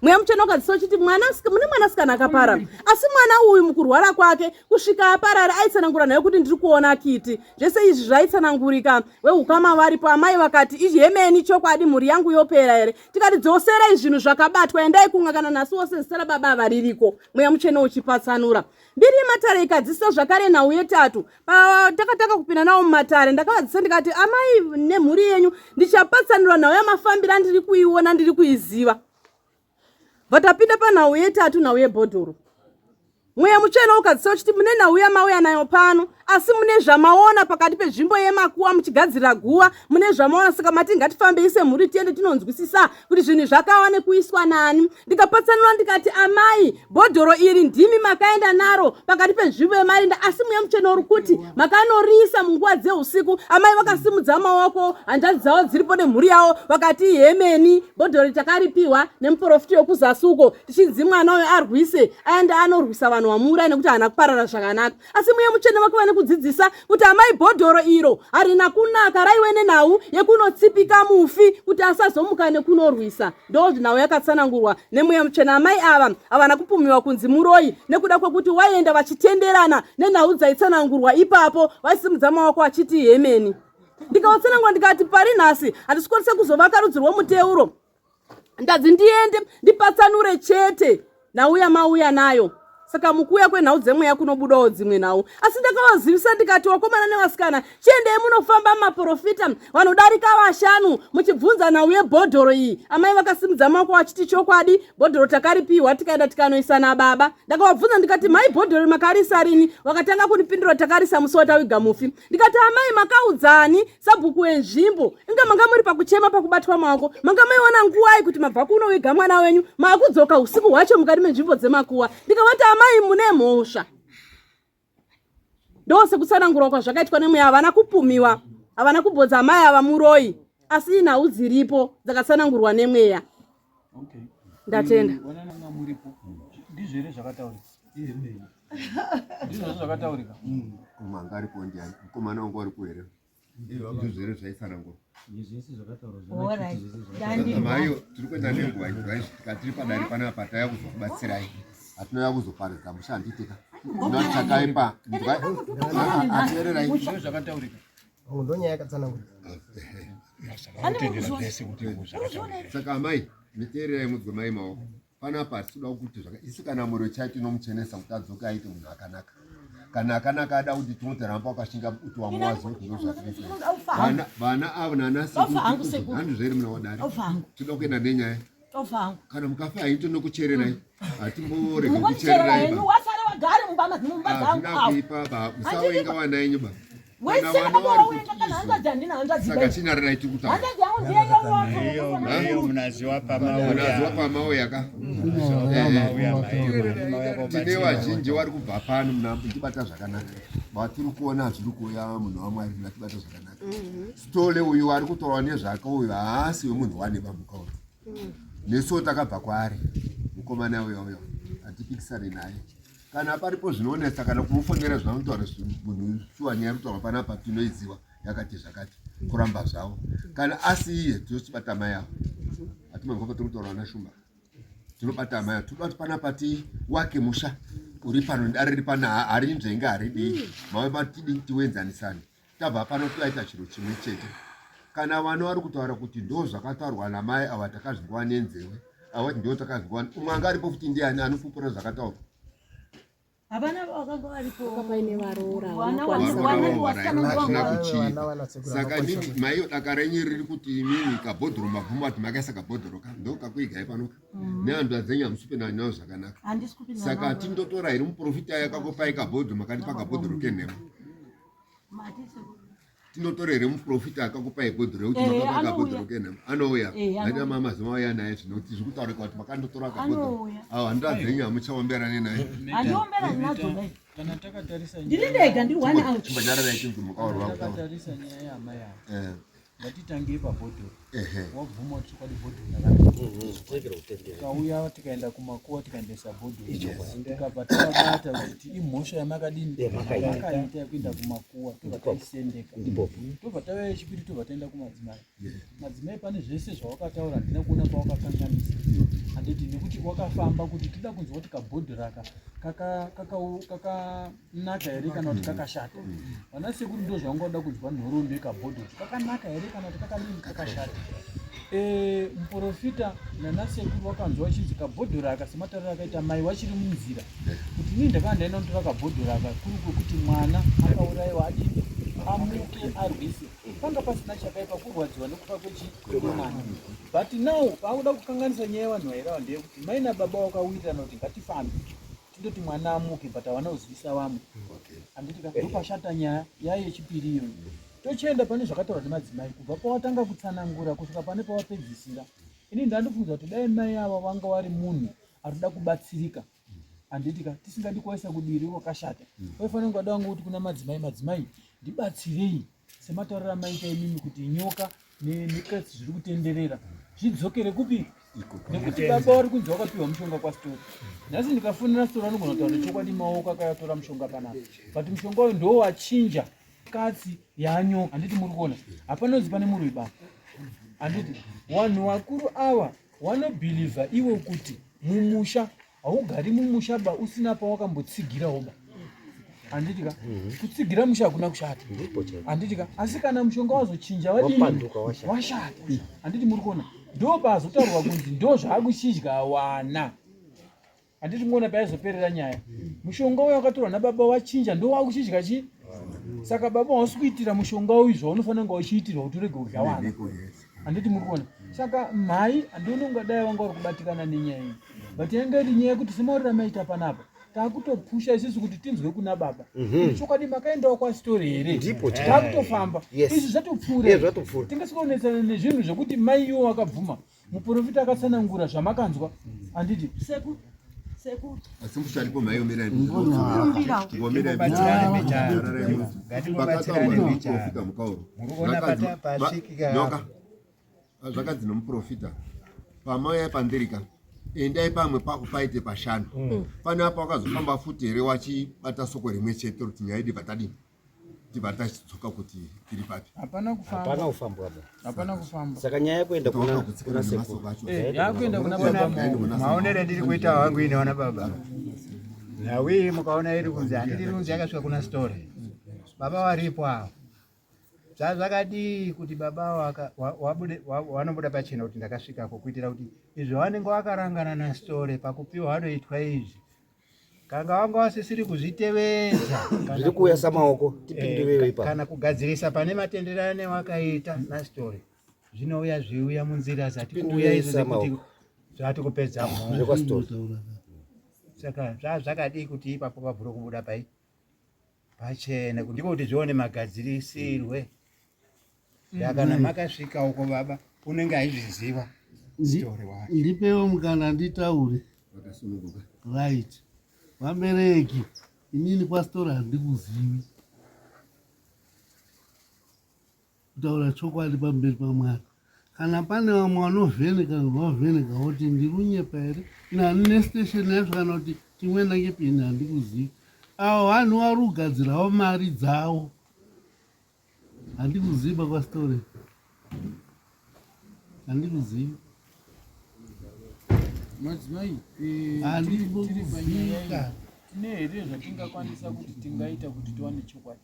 mweya mutsvene wakadzidzisa uchiti mwana mune mwanasikana akaparara asi mwana uyu mukurwara kwake kusvika aparare aitsanangura nayo kuti ndiri kuona kiti zvese izvi zvaitsanangurika Weukama varipo amai vakati izvi hemeni chokwadi mhuri yangu yopera here tikati dzoserai zvinhu zvakabatwa endai kunga kana nhasi wose zita rababa ava ririko mweya mutsvene uchipatsanura mbiri yematare ikadzisa zvakare nhau yetatu patakatanga kupinda nawo mumatare ndakavadzisa ndikati amai nemhuri yenyu ndichapatsanura nhau yamafambiro andiri kuiona ndiri kuiziva Vatapinda panhau yetatu, nhau yebhodhoro. Mweya mutsvene ukadzisa uchiti mune nhau yamauya nayo pano, asi mune zvamaona pakati penzvimbo yemakuwa muchigadzirira guva, mune zvamaona saka mati ngatifambei semhuri tiende tinonzwisisa kuti zvinhu zvakawa nekuiswa nani. Ndikapatsanura ndikati amai, bhodhoro iri ndimi makaenda naro pakati penzvimbo yemarinda, asi mweya mutsvene uri kuti makanoriisa munguva dzeusiku. Amai vakasimudza maoko, hanzvadzi dzavo dziripo nemhuri yavo vakati hemeni bhodhoro takaripiwa nemuprofiti wekuzasi uko tichinzi mwana uyo arwise aende anorwisa vanhu vamuuraya nekuti haana kuparara zvakanaka asi muye mutsvene vakava nekudzidzisa kuti amai bhodhoro iro harina kunaka raiwe nenhau yekunotsipika mufi kuti asazomuka nekunorwisa ndo nhau yakatsanangurwa nemweya mutsvene amai ava havana kupumiwa kunzi muroyi nekuda kwekuti waienda vachitenderana nenhau dzaitsanangurwa ipapo vaisimudza maoko achiti hemeni ndikavatsanangura ndikati pari nhasi handisi kukwanisa kuzovaka rudzi rwomuteuro ndadzi ndiende ndipatsanure chete Nhau yamauya nayo saka mukuuya kwenhau dzemweya kunobudawo dzimwe nhau asi ndakavazivisa ndikati wakomana nevasikana chiendei munofamba maprofita vanodarika vashanu muchibvunza nhau yebhodhoro iyi amai vakasimudza maoko vachiti chokwadi bhodhoro takaripiwa tikaenda tikanoisa nababa ndakavabvunza ndikati mai bhodhoro makarisa rini vakatanga kundipindura takarisa musi watawiga mufi ndikati amai makaudzani sabhuku wenzvimbo inga manga muri pakuchema pakubatwa maoko manga maiona nguwai kuti mabva kunowiga mwana wenyu maakudzoka usiku hwacho mukati menzvimbo dzemakuwa ndikavati amai mune mhosva ndosekutsanangurwa kwazvakaitwa nemweya havana kupumiwa havana kubhodza amai ava muroyi asi inhau dziripo dzakatsanangurwa nemweya okay. Ndatenda. Ndizvo here zvakataurika? Ndizvo zvakataurika. Umwe anga aripo ndiani? Mukomana wangu aripo here? Ndizvo here zvaitsanangurwa? Mayo tiri kuenda nenguva tikatiri padare panapa tauya kuzokubatsirai. Hatinouya kuzoparidza musha handitika. Chakaipa. Ateererai. Ndizvo zvakataurika. Ndonyaya yakatsanangurwa. Saka amai miteererai mudzwe mai maoko panapa hatitoda kuti zvaka isu kana muriro chai tinomuchenesa kuti adzoke aite munhu akanaka kana akanaka ada kuti tinoti ramba wakashinga kuti wamwe wazive kuti ndozvatiri vana avo nanashandizvo here muna wadare tinoda kuenda nenyaya kana mukafa haito nokuchererai hatimborege kuchererai hazvina kuipa ba musawenga vana yenyu ba saka chinyararai tiri kutaura munaziwa pamauya ka tine vazhinji vari kubva pano munatibata zvakanaka vatiri kuona zviri kuuya munhu wamwari munatibata zvakanaka stole uyu ari kutaura nezvake uyu haasi wemunhu wane bamuka uyu nesuwo takabva kwaari mukomana uya uya hatipikisane naye kana paripo zvinoonesa kana kumufonera zvanotaura munhu shuwa nyaya yekutaura panapa tinoiziva yakati zvakati kuramba zvavo kana asi iye tinochibata mai avo hatimangova tiri kutaura ana shumba tinobata amai avo tinoda kuti panapa tiwake musha uri pano dare riri pano harinzvenge haridii mave matidi tiwenzanisane tabva pano toaita chiro chimwe chete kana vana vari kutaura kuti ndo zvakataurwa namai ava takazvinzwa nenzeve ava kuti ndo takazvinzwa umwe anga aripo futi ndiani anopupura zvakataurwa Havana vakanga varipo. Paine varoora hazvina kuchipa saka imimi maiyo daka renyu riri kuti imimi kabhodhoro mabvuma kuti makaisa kabhodhoro ka ndokakuigai panoka mm. nehanzva dzenyu hamusi kupinda nayo zvakanaka saka tindotora here muprofita yakakupai kabhodhoro makandipa kabhodhoro kenhema tinotora here muprofita akakupai bhodhoro rekuti eh, makapa kabhodhoro kenhema anouya aita mama zima auya naye zvino kuti zviri kutaurika kuti makandotora kabhodhoro awo hanzva dzenyu hamuchaomberane naye kana takatarisa ndiri ndega ndiri one out chimbanyararai chinzi mukaurwa takatarisa nyaya yamai ava eh. Ngatitangei pabhodhoro. Wabvuma kuti chokwadi bhodhoro rakauya tikaenda kumakuwa tikaendesa bhodhoro tikabva tavabata kuti imhosva yamakadini makaita yekuenda kumakuwa tobva taisendeka tobva tauya yechipiri tobva taenda kumadzimai madzimai pane zvese zvawakataura handina kuona pawakakanganisa handiti nekuti wakafamba kuti toda kunzwa kuti kabhodhoro aka kakanaka here kana kuti kakashata vana sekuru ndo zvavanga kuda kunzwa nhoroondo yekabhodho kuti kakanaka here kana kuti kakadini kakashata e, muprofita nana sekuru wakanzwa vachinzi kabhodhoro aka sematariro akaita mai wachiri munzira kuti inini ndakanga ndaenda kutora kabhodhoro aka kuri kwekuti mwana akaurayiwa adini amuke arwise panga pasina chakaipa kurwadziwa nekufa kwechimwana but now paakuda kukanganisa nyaya yevanhu vairawa ndeyekuti mai nababa wakawirirana kuti ngatifambe tindoti mwana amuke but havana kuzivisa vamwe handiti ka ndopashata nyaya yaye yechipiri iyoyo tochienda pane zvakataurwa nemadzimai kubva pawatanga kutsanangura kusvika pane pawapedzisira ini ndandofunza kuti dai mai ava vanga vari munhu arikuda kubatsirika handiti ka tisingadi kuvaisa kudiri wakashata vaifanira kunge vada kuti kuna madzimai madzimai ndibatsirei sematauriro amaita imimi kuti nyoka nekatsi zviri kutenderera zvidzokere kupi nekuti baba vari kunzi wakapiwa mushonga kwasitori nhasi ndikafonera sitori anogona kutaura chokwadi maoko akayatora mushonga panapa but mushonga uyu ndo wachinja katsi yanyoka handiti muri kuona hapanozi pane murwi baba handiti vanhu vakuru ava wanobhilivha iwo kuti mumusha Haugari mumusha ba usina pawakambotsigirawo ba. Handiti ka? Mhm. Kutsigira musha hakuna kushata. Handiti ka? Asi kana mushonga wazochinja wadini? Washata. Handiti muri kuona? Ndo pazotaurwa kunzi ndo zvaakuchidya wana. Handiti muona paizoperera nyaya. Mushonga uyo wakatorwa nababa wachinja ndo wakuchidya chi. Saka baba hausi kuitira mushonga uyu zvaunofanira kunge uchiitirwa kuti urege kudya wana. Handiti muri kuona. Saka mhai handioni ungadai wanga uri kubatikana nenyaya iyi. But yanga iri nyaya yekuti semaurira maita panapa takutopusha isusu kuti tinzwe kuna baba. Mhm. Chokwadi makaendawo kwasitori here? Ndipo takutofamba. Izvi zvatopfuura. Tingasikuonetsana nezvinhu zvekuti mai iwo wakabvuma. Muprofita akatsanangura zvamakanzwa handiti? Sekuru, sekuru. Asi musharipo maiomera nyoka zvakanzi nomuprofita pamauya pandirika endai pamwe pakupaite pashanu mm. pane apa wakazofamba futi here wachibata soko rimwe chete kuti nyaya idi patadini tibva tachidzoka kuti tiri papi hapana kufamba hapana kufambwa ba hapana kufamba saka nyaya yekuenda kuna kuna sekuru eh yakuenda kuna baba maonere ndiri kuita wangu ine wana baba nawi mukaona iri kunzi handiri kunzi yakasvika kuna story baba waripo avo zvazvakadii kuti baba wanobuda pachena kuti ndakasvikako kuitira kuti izvo vanenge vakarangana nastore pakupiwa vanoitwa izvi kanga wanga wasisiri kuzvitevedza zviri kuuya samaoko tipindurewo eh, ipapo kana kugadzirisa pane matenderane wakaita nastory zvinouya zviuya munzira zati kuuya izvo zvekuti zvati kupedza mhuri saka zvazvakadii kuti ipapo pavhure kubuda pai pachena ndiko kuti zvione magadzirisirwe yakana mm. makasvika uko baba unenge aizviziva ndipewo mukana nditaure right vabereki inini kwastora handikuzivi kutaura chokwadi pamberi pamwari kana pane vamwe vanovheneka vavheneka voti ndiri kunyepa here nani nestation yacho kana kuti timwe ngepi ini handikuzivi avo vanhu vari kugadzirawo mari dzavo handikuziva kwastori handikuzivi madzimai eh, handikuziva tine here zvatingakwanisa kuti tingaita kuti tiwane chokwadi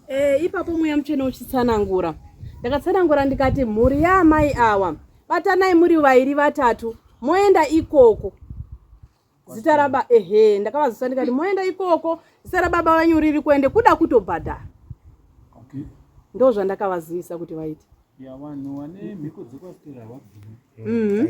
E, ipapo mweya mutsvene uchitsanangura ndakatsanangura ndikati mhuri yaamai awa batanai muri vairi vatatu moenda ikoko zita raba ehe ndakavazisa ndikati moenda ikoko zita rababa venyu riri kuende kuda kutobhadhara okay. ndo zvandakavazivisa kuti vaite ya vanhu vane mhiko dzekwasikira havabvumi mhm.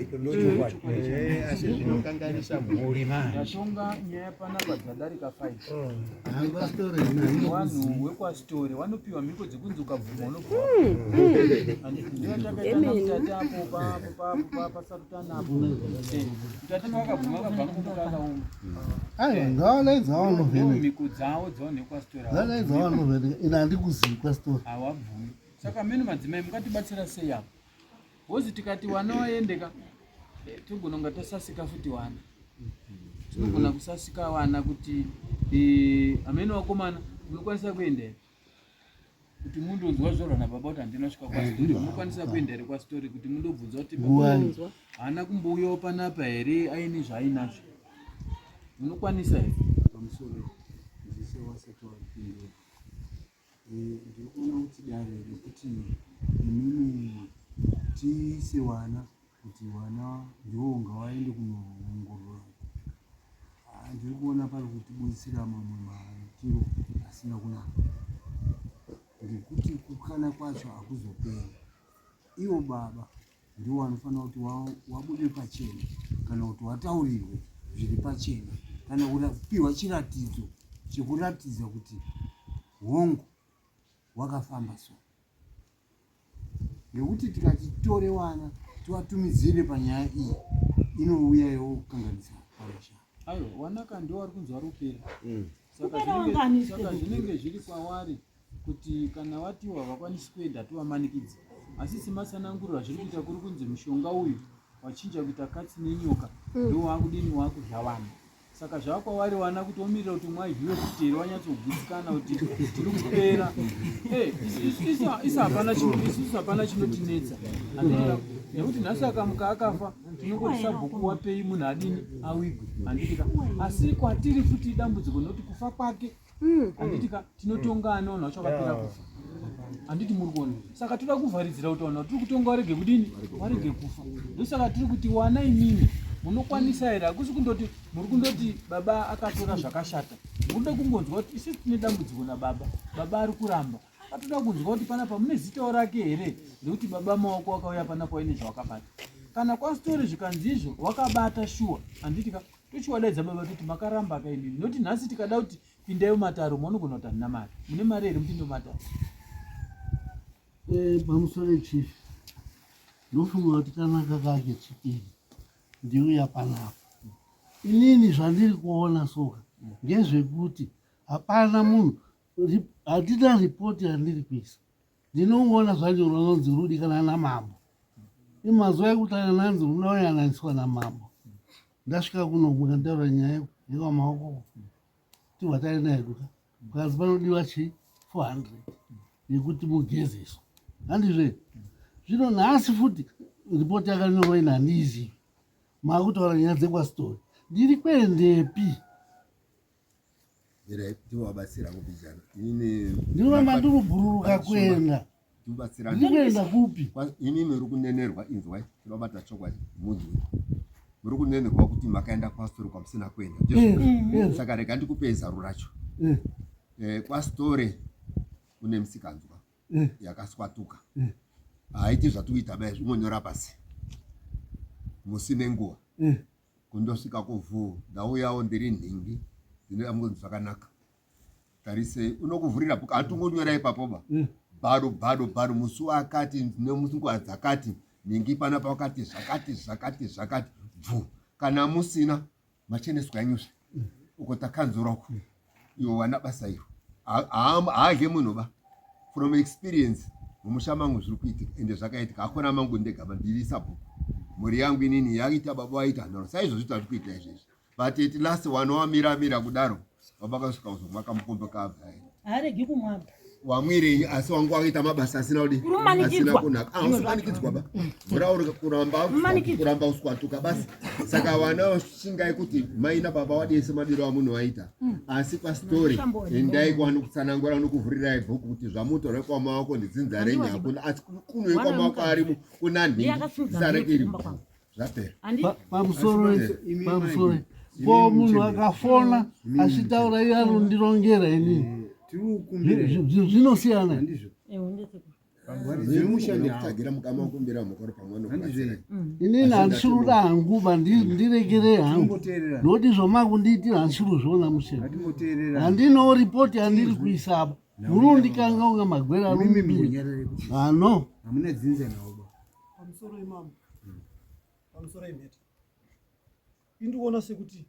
Eh, asi zvinokanganisa mhuri manje ndatonga nyaya panapa dzadarika 5 vanhu wekwasitori vanopiwa mhiko dzekunzi ukabvuma unobvuma ndiyatakaita apo papo pasarutana apo mutata vakabvuma vakabva mukuti akaoma aiwa ngavalaidza vanovheneka mhiko dzavo dzavanhu vekwasitori ngavalaidza vanovheneka ini handikuzivi kwasitori hawabvumi Saka meno madzimai mungatibatsira sei apa? Hozi tikati wana waendeka eh, togona kunga tasasika futi wana. Tinogona kusasika wana kuti eh, amene wakomana munokwanisa kuenda here? Kuti mundonzwa zvorwa nababa kuti handina kusvika kwasitori. Eh, Munokwanisa kuenda here kwasitori kuti mundobvunza kuti baba haana kumbouyawo panapa here aine zvaainazvo? Munokwanisa here? Pamusoro ndise wasati wapindura. Ndiri kuona kuti dare rekuti imimi tiise vana kuti vana ndiwo ngawaende kunoongorora ah, ndiri kuona pari kutibudisira mamwe maitiro asina kunaka ngekuti kukana kwacho hakuzoperi ivo baba ndiwo wanofanira kuti wabude pachena kana kuti wataurirwe zviri pachena kana kupiwa chiratidzo chekuratidza kuti hongu wakafamba so ngekuti tikati titore wana tiwatumidzire panyaya iyi inouya yokukanganisa pamusha ayo wanaka ndiwo wari kunzi wari kupera mm. saka zvinenge zviri kwavari kuti kana watiwo havakwanisi kuenda tovamanikidza asi sematsananguriro azviri kuita kuri kunzi mushonga uyu wachinja kuita katsi nenyoka mm. ndo waakudini waakudya vanhu saka zvava kwavari vana kuti omirira kuti umwe aidyiwe futi here wanyatsogutsikana kuti tiri kupera eh, isusu hapana chinotinetsa nekuti nhasi akamuka akafa tinongoti sabhuku wapei munhu adini awigwe handitika asi kwatiri futi idambudziko nekuti kufa kwake mm. handiti ka tinotonga ani vanhu vacho vakapera kufa handiti muri kuona saka toda kuvharidzira kuti vanhu vatiri kutonga varege kudini varege kufa ndosaka tiri kuti wana imimi Munokwanisa here? Hakusi kundoti muri kundoti baba akatora zvakashata. Munoda kungonzwa kuti isusu tine dambudziko nababa. Baba ari kuramba. Patoda kunzwa kuti panapa mune zitawo rake here rekuti baba maoko akauya panapa waine zvawakabata. Kana kwasitori zvikanzi izvo wakabata shuwa handiti ka tochiwadaidza baba toti makaramba ka imimi noti nhasi tikada kuti pindai mumataro munogona kuti handina mari mune mari here mupinde mumataro eh, pamusoro chief ndofunga kuti kanaka kake chipiri ndiuya panapa inini zvandiri kuona soka ngezvekuti hapana munhu handina ripoti yandiri kuisa ndinongoona zvanyorwa nonzi rudi kana namambo imazuva ekutanga nanzi runoyananiswa namambo ndasvika kuno mukantaura nyaya yekwamaoko tibva taenda hedu ka kukanzi panodiwa chi 400 yekuti mugezeswa handizve zvino nhasi futi ripoti yakanyorwa ini handiizivi maakutaura nyaya dzekwasitori ndiri kuendepi Tivabatsira kubijana. Inini ndinoramba ndiri kubhururuka kuenda. Tibatsira. Ndiri kuenda kupi? Imi muri kunenerwa inzwai. Tinobata chokwadi munzwe. Muri kunenerwa kuti makaenda kwastori kwamusina kuenda. Eh, eh. Saka rega ndikupei zaro racho. Eh. Eh, kwastori kune misikanzwa yakaswatuka. Haiti zvatikuita bai zvinonyora pasi. Musi nenguva. Kundosvika kuvhuu ndauyawo ndiri nhingi ndine dambudziko zvakanaka tarisei unokuvhurira bhuku hatungonyora ipapo ba mm. bado bado bado musi wakati nemusi nguva dzakati nhingi pana pakati zvakati zvakati zvakati bvu kana musina macheneswa enyuzve mm. uko takanzura uko mm. iwo wana basa iro haadye munhu ba from experience mumusha mangu zviri kuitika ende zvakaitika hakuna mangu ndega ba ndiri sabhuku mhuri yangu inini yaita baba waita nharo saizvozvi tari kuita izvezvi but at last wana wamira mira kudaro baba kasvika kuzomwa kamukombe kabva haaregi kumwa wamwirei asi wangu wakaita mabasa asina kudi asina kunaka ah usimanikidzwa ba mura uri kuramba kuramba uswatuka basi saka vana vashingai kuti mai na baba wadese madiro amunhu waita mm. asi pastori endai kwanu kutsanangura nokuvhurirai bhuku kuti zvamutora kwamawako ndidzinza renyu hakuna asi kuno kwamawako arimo kuna nhingi zita rake iri zvapera pamusoro pamusoro ko munhu akafona achitaura iye anondirongera inini zvinosiyana inini handisiri hangu ba ndiregerei hangu nokuti zvomakundiitira handisiri kuzviona mushe handinawo ripoti yandiri kuisa apa murundikanga unga magwera arumupiri ano pamusoro imambo pamusoro imhete indikuona sekuti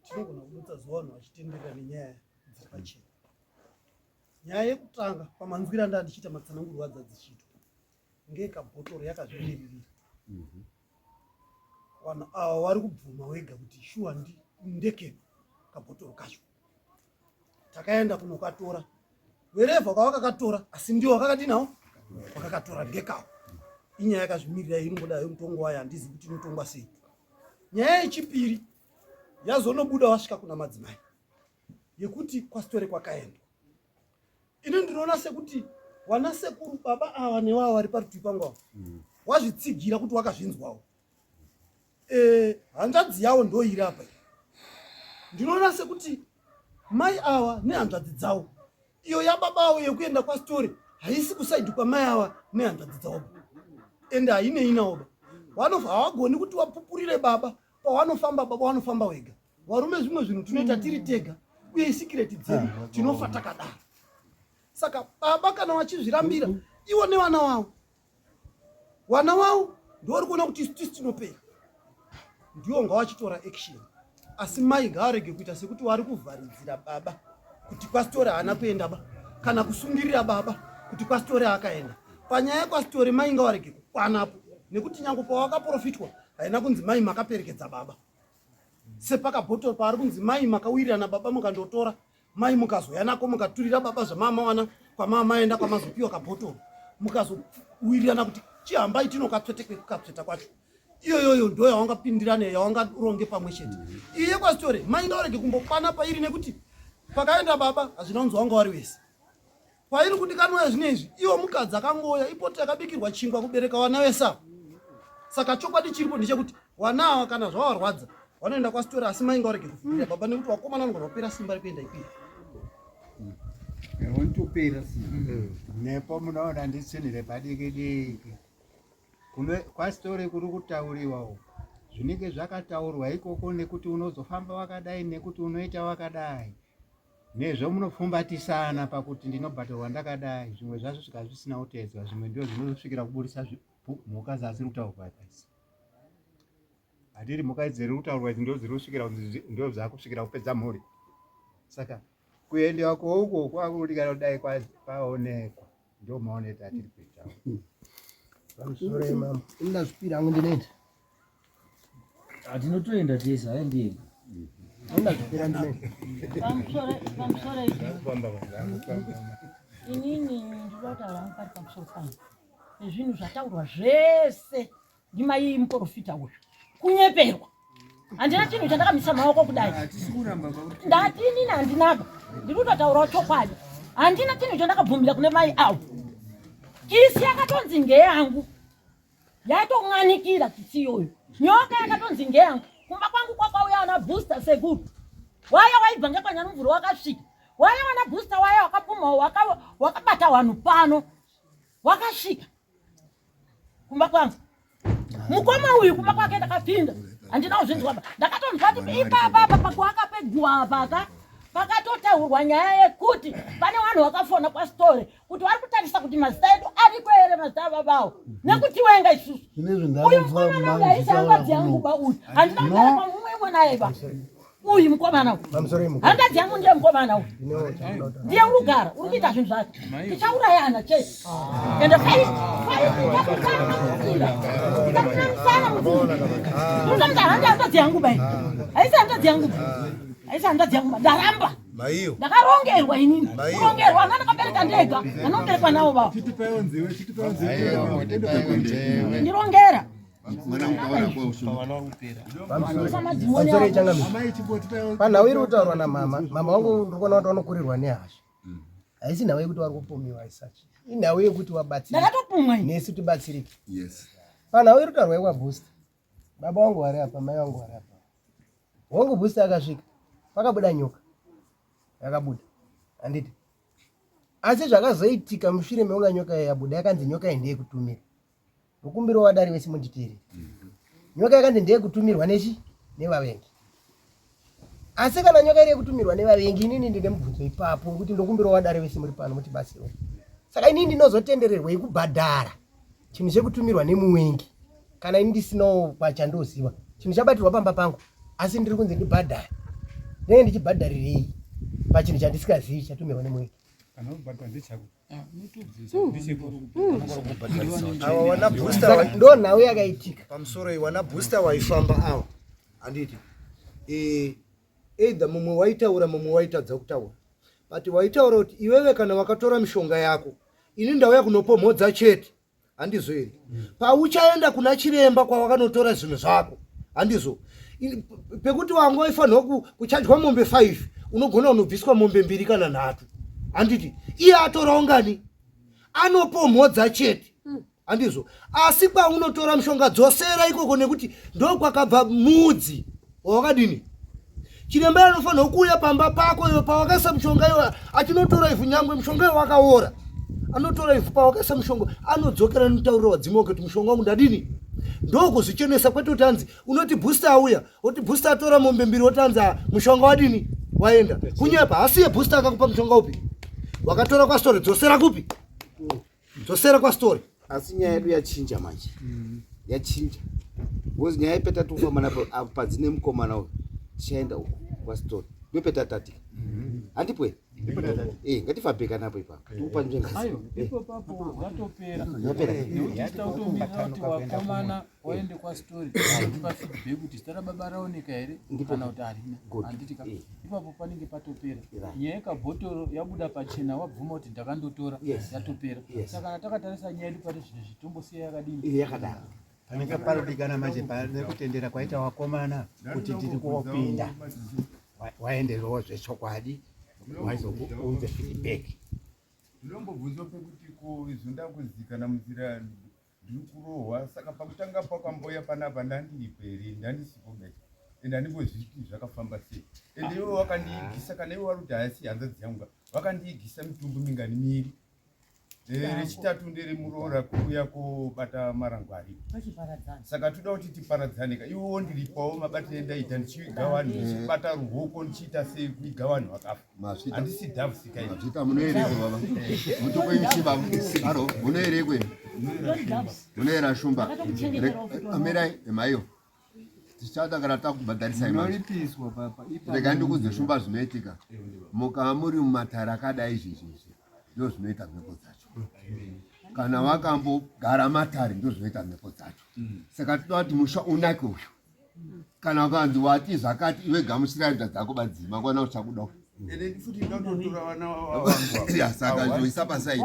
tinogona kudutsa zuva vanhu vachitenderera nenyaya dziri pachena nyaya yekutanga pamanzwira ndaa ndichiita matsanangurwa adza dzichiitwa ngekabhotoro yakazvimiririra mhm. vanhu ava vari kubvuma wega kuti shuwa ndekedu kabhotoro kacho takaenda kunokatora werevha kwavakakatora asi ndiwo wakakadinawo wakakatora ndekawo inyaya yakazvimirira inongoda yomutongo wayo handizi kuti inotongwa sei nyaya yechipiri yazonobuda wasvika kuna madzimai yekuti kwasitore kwakaendwa ini ndinoona sekuti wana sekuru baba ava newava vari parutivi pangu ava mm. wazvitsigira kuti wakazvinzwawo Eh, hanzvadzi yawo ndoiri apa ndinoona sekuti mai ava nehanzvadzi dzavo iyo yababa avo yekuenda kwastori haisi kusaidi kwamai ava nehanzvadzi dzavo ende hainei nawo ba vanofa havagoni kuti wapupurire baba pawanofamba baba wanofamba wega varume zvimwe zvinhu tinoita tiri tega uye isikireti dzedu ah, tinofa takadaro saka baba kana vachizvirambira iwo nevana wavo Wana wavo ndiwo kuona kuti isu tisu tinopera, ndiwo ngawachitora action, asi mai ngavarege kuita sekuti wari kuvharidzira baba kuti kwasitore haana kuenda ba kana kusungirira baba kuti kwasitore akaenda. Panyaya yekwasitore mai ngawarege kukwanapo nekuti nyange pawakaprofitwa haina kunzi mai makaperekedza baba sepakabhotoro paari kunzi mai makawirirana baba mukandotora mai mukazouya nako mukaturira baba zvamamawana kwamamaenda kwamazopiwa kabhotoro mukazowirirana kuti chihambai tinokatsvete kwekukatsveta kwacho iyoyoyo ndo yawangapindirane yawangaronge pamwe chete iye kwasitore mai ngavarege kumbokwana pairi nekuti pakaenda baba hazvina kunzi wanga wari wese Kwairi kudikanwa zvino izvi, iwo mukadzi akangouya ipoto yakabikirwa chingwa kubereka vana vese ava. Saka chokwadi chiripo ndechekuti Wana awa kana zvawarwadza wanoenda kwasitori asi mai ngawarege kuvhurira baba nekuti wakomana anogona kupera simba rekuenda ikweyo. Unotopera simba. Nepo munoona nditsinhire padiki diki. Kune kwasitori kuri kutauriwa uku. Zvinenge zvakataurwa ikoko nekuti unozofamba wakadai nekuti unoita wakadai. Nezvo munopfumbatisana pakuti ndinobhadharwa ndakadai zvimwe zvacho zvikava zvisina kuteedzwa zvimwe ndizvo zvinozosvikira kuburitsa mhuka dzasiri kutaurwa idzi. Hatiri mhuka idzi dziri kutaurwa idzi ndo dziri kusvikira ndo dzakusvikira kupedza mhuri. Saka kuendewa kwouko kwakudikana kudai kwaonekwa ndo maonero atiri kuita. Pamusoro imambo, ndazvipira hangu ndinoenda. Tinotoenda tese, hayi ndiye. Ndazvipira ndinoenda. Pamusoro pamusoro inini ndinoda kutaura hangu pari pamusoro pangu nezvinhu zvataurwa zvese ndimai muprofita uyu kunyeperwa handina chinhu chandakamisa maoko kudai ndati inini handinaba ndiri kutotaurawo chokwadi handina chinhu chandakabvumira kune mai avo kisi yakatonzi ngeyangu yaitomwanikira tsitsi iyoyo nyoka yakatonzi ngeyangu kumba kwangu kwakauya ana booster sekuru waya waibva ngekwanyanumvuro wakasvika waya wana booster waya wakapumhawo wakabata wanhu pano wakasvika kumba kwangu mukoma uyu kumba kwake ndakapinda handina kuzvinzwa ba ndakatonzwa kuti ipapa apa pakuaka peguwa apaka pakatotaurwa nyaya yekuti pane vanhu vakafona kwasitore kuti vari kutarisa kuti mazita edu ariko here mazita ababawo nekuti wenga isusu uyu mukomana uyu haisi hanzvadzi yangu ba uyu handina kugara pamumwe naye ba uyu mukomana uyu hanzvadzi yangu ndiye mukomana uyu ndiye uri kugara uri kuita zvinhu zvake tichaurayana chete ende faitakunamisana mudzimba handi hanzvadzi yangu bai haisi hanzvadzi yangu ba haisi hanzvadzi yangu ba ndaramba ndakarongerwa inini kurongerwa ana ndakabereka ndega anoberekwa navo vavo ndirongera Panhau iri kutaurwa namama, mama wangu ndiri kuona kuti vanokurirwa nehasha. Haisi nhau yekuti vari kupumiwa isachi, inhau yekuti wabatsirike nesu tibatsirike. Panhau iri kutaurwa yekwaBooster, baba vangu vari apa, mai vangu vari apa. Wangu Booster akasvika, pakabuda nyoka yakabuda, handiti? Asi zvakazoitika mushure mekunga nyoka yabuda, yakanzi nyoka iyi ndeyekutumira. Ndokumbirawo vadare vese munditeerere. Nyoka yakanzi ndeyekutumirwa nechi nevavengi. Asi kana nyoka iri yekutumirwa nevavengi, inini ndine mubvunzo ipapo wekuti ndokumbirawo vadare vese muri pano mutibatsirewo. Saka inini ndinozotendererwei kubhadhara chinhu chekutumirwa nemuvengi kana ini ndisinawo kwachandoziva chinhu chabatirwa pamba pangu asi ndiri kunzi ndibhadhare ndinenge ndichibhadharirei pachinhu chandisikazivi chatumirwa nemuvengi Awa wana booster ndo nhau yakaitika pamusoro iyi wana booster waifamba awa handiti eh, either mumwe waitaura mumwe waitadza kutaura but waitaura kuti iwewe kana wakatora mishonga yako ini ndauya kunopomhodza chete handizvo here pauchaenda kuna chiremba kwawakanotora zvinhu zvako handizvo pekuti wanga waifanirwa kuchajwa mombe 5 unogona unobviswa mombe mbiri kana nhatu handiti iye atorawo ngani anopomhodza chete handizvo asi kwaunotora mushonga dzosera ikoko nekuti ndokwakabva mudzi wawakadini chiremba anofanirwa kuuya pamba pako iwe pawakaisa mushonga iwe achinotora ivhu nyangwe mushonga iwe wakaora anotora ivhu pawakaisa mushonga anodzokera notaurira wadzimu wake kuti mushonga wangu ndadini ndokuzvichenesa kwete kuti anzi unoti booster auya woti booster atora mombe mbiri woti anzi ah, mushonga wadini waenda kunyepa asiye booster akakupa mushonga upi wakatora kwastori dzosera kupi dzosera kwastory asi nyaya yedu yachinja manje mm. yachinja because nyaya yepeta tikufamba napo apo padzine mukomana uyu tichaenda uko kwastory ndopetatatika mm-hmm. handipo here eh, ngatifambeka napo ipapo tikupa nzvengaziipopapo zvatopera nekuti tautomirira kuti wakomana waende kwastory tipa feedback kuti zita rababa raoneka here kana kuti harina handiti ka eh. ipapo panenge patopera nyaya yekabhotoro yabuda pachena wabvuma kuti ndakandotora yatopera saka kana takatarisa nyaya yedu pari zvino izvi tombosiya yakadini yakadaro panenge parodikana manje nekutendera kwaita wakomana kuti tiri kuopinda waenderewo zvechokwadi waizounze feedback ndinombobvunzwa pekuti ko izvo ndakuzikana munzira Ndiri kurohwa saka pakutanga pakamboya panapa ndandiripo here ndandisipo be ende handingozviti zvakafamba sei ende iwe wakandiigisa kana iwe wari kuti haasi hanzadzi yangu vakandiigisa mitumbu mingani miiri eh, rechitatu nderemuroora kuuya kobata marango aripo saka toda kuti tiparadzane ka iwe wondiripawo mabatire endaita ndichiviga vanhu ndichibata ruoko ndichiita sei kuiga vanhu vakafa handisi dhavusika mazvita munoerekwe baba mutuko ichi baba aro munoerekwe munoera shumba amirai maiyo tichada kana takubhadharisai munoripiswa papa rega ndikuudze shumba zvinoitika mukava muri mumatare akadai izvi izvi ndo zvinoita mhepo dzacho kana wakambogara matare ndo zvinoita mhepo dzacho saka toda kuti musha unake uyu kana ukanzi wati zvakati iwe gamuchira nda dzako badzi mangwana uchakuda saka zvoisa pasaidi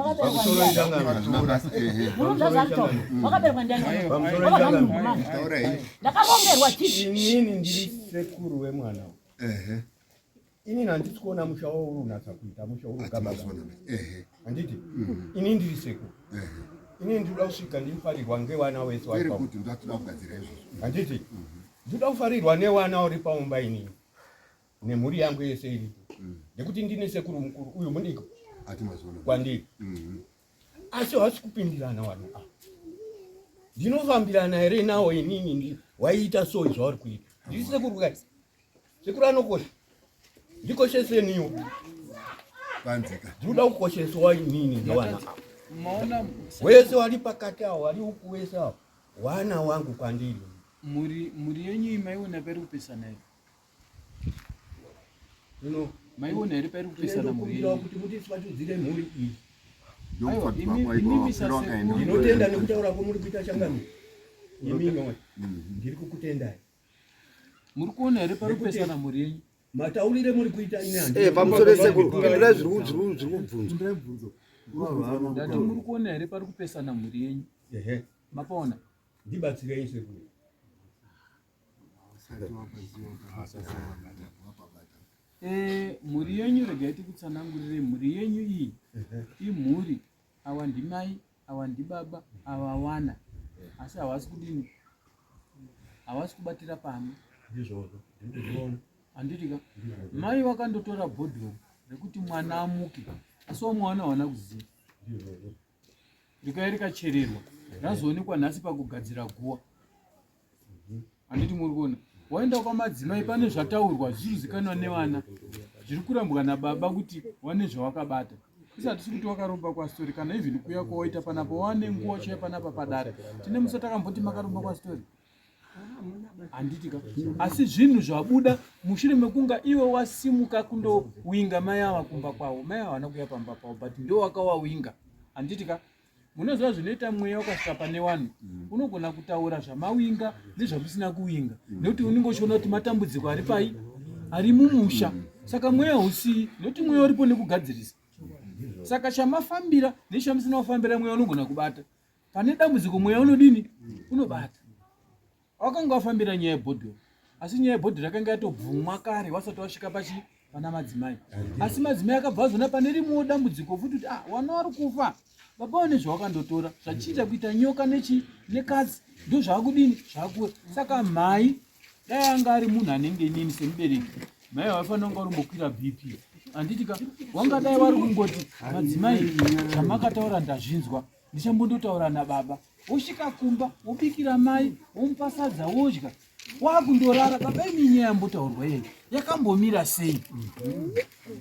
inini ndiri sekuru wemwana inini handisi kuona musha wauri unatsa kuita musha uri ugababa handiti mm. ini ndiri sekuru inini ndinoda kusvika ndifarirwa ngewana wese handiti mm-hmm. ndinoda kufarirwa newana uri paumba inini nemhuri yangu yese iripo mm. nekuti ndine sekuru mukuru uyu mudiki kwandiri mm-hmm. asi hasi kupindirana vanhu ava ndinofambirana here nawo inini waiita so zvauri kuita ndiri sekuru kai Sekuru anokosha. Ndikosheseniwo. Panzika. Ndinoda kukosheswa inini newana. Maona wese wali pakati awo wali uku wese awo. Wana wangu kwandiri. Muri muri yenyu maiona pari kupesana here? Ino maiona here pari kupesana muri yenyu? Kuti mutiswatudzire mhuri iyi. Aiwa imi sasekuru. Ndinotenda nekutaura kwamuri kuita changamire. Imi ndiri kukutendai. Muri kuona here pari kupesana mhuri yenyu? Mataurire muri kuita ini handi. Eh, pamusoro sekuru, pindurai zviri zviri kubvunzwa. Ndati muri kuona here pari kupesana mhuri yenyu? Ehe. Mapaona? Ndibatsirei sekuru. Eh, mhuri yenyu regai tikutsanangurire mhuri yenyu iyi imhuri awa ndimai awa ndibaba awa wana asi hawasi kudini hawasi kubatira pamwe ndizvozvo ndikuzviona handiti ka mai wakandotora bhodhoro rekuti mwana amuke asi wamwana hawana kuziva ndizvozvo rikauya rikachererwa razoonekwa nhasi pakugadzira guwa handiti muri kuona waenda kwamadzimai pane zvataurwa zviri kuzikanwa nevana zviri kurambwa nababa kuti wane zvawakabata isati tisi kuti wakaromba kwastori kana even kuya kwawaita panapa wane nguva chaiyo panapa padare tine musa takamboti makaromba kwastori handiti ka asi zvinhu zvabuda mushure mekunga iwe wasimuka kundowinga mai ava kumba kwavo mai ava havana kuya pamba pavo but ndo wakawawinga handiti ka munoziva zvinoita mweya ukasvika pane wanhu mm. unogona kutaura zvamawinga nezvamusina kuwinga mm. nekuti unenge uchiona kuti matambudziko ari pai ari mumusha mm. saka mweya hausii nekuti mweya uripo nekugadzirisa saka chamafambira nechamusina kufambira mweya unogona kubata pane dambudziko mweya unodini unobata Wakanga wafambira nyaya yebhodhoro asi nyaya yebhodhoro yakanga yatobvumwa kare wasati wasvika pachi pana madzimai asi madzimai akabva azona pane rimwewo dambudziko futi kuti ah wana wari kufa baba wane zvawakandotora zvachinja kuita nyoka nechi nekatsi ndozvaakudini zvaakuwe saka mhai dai anga ari munhu anenge inini semubereki mhai havafanira kunga varimbokwira bp handiti ka wangadai wari kungoti madzimai zvamakataura ndazvinzwa ndichambondotaura nababa wosvika kumba wobikira mai womupa sadza wodya wakundorara baba imi nyaya yambotaurwa iyeyi yakambomira sei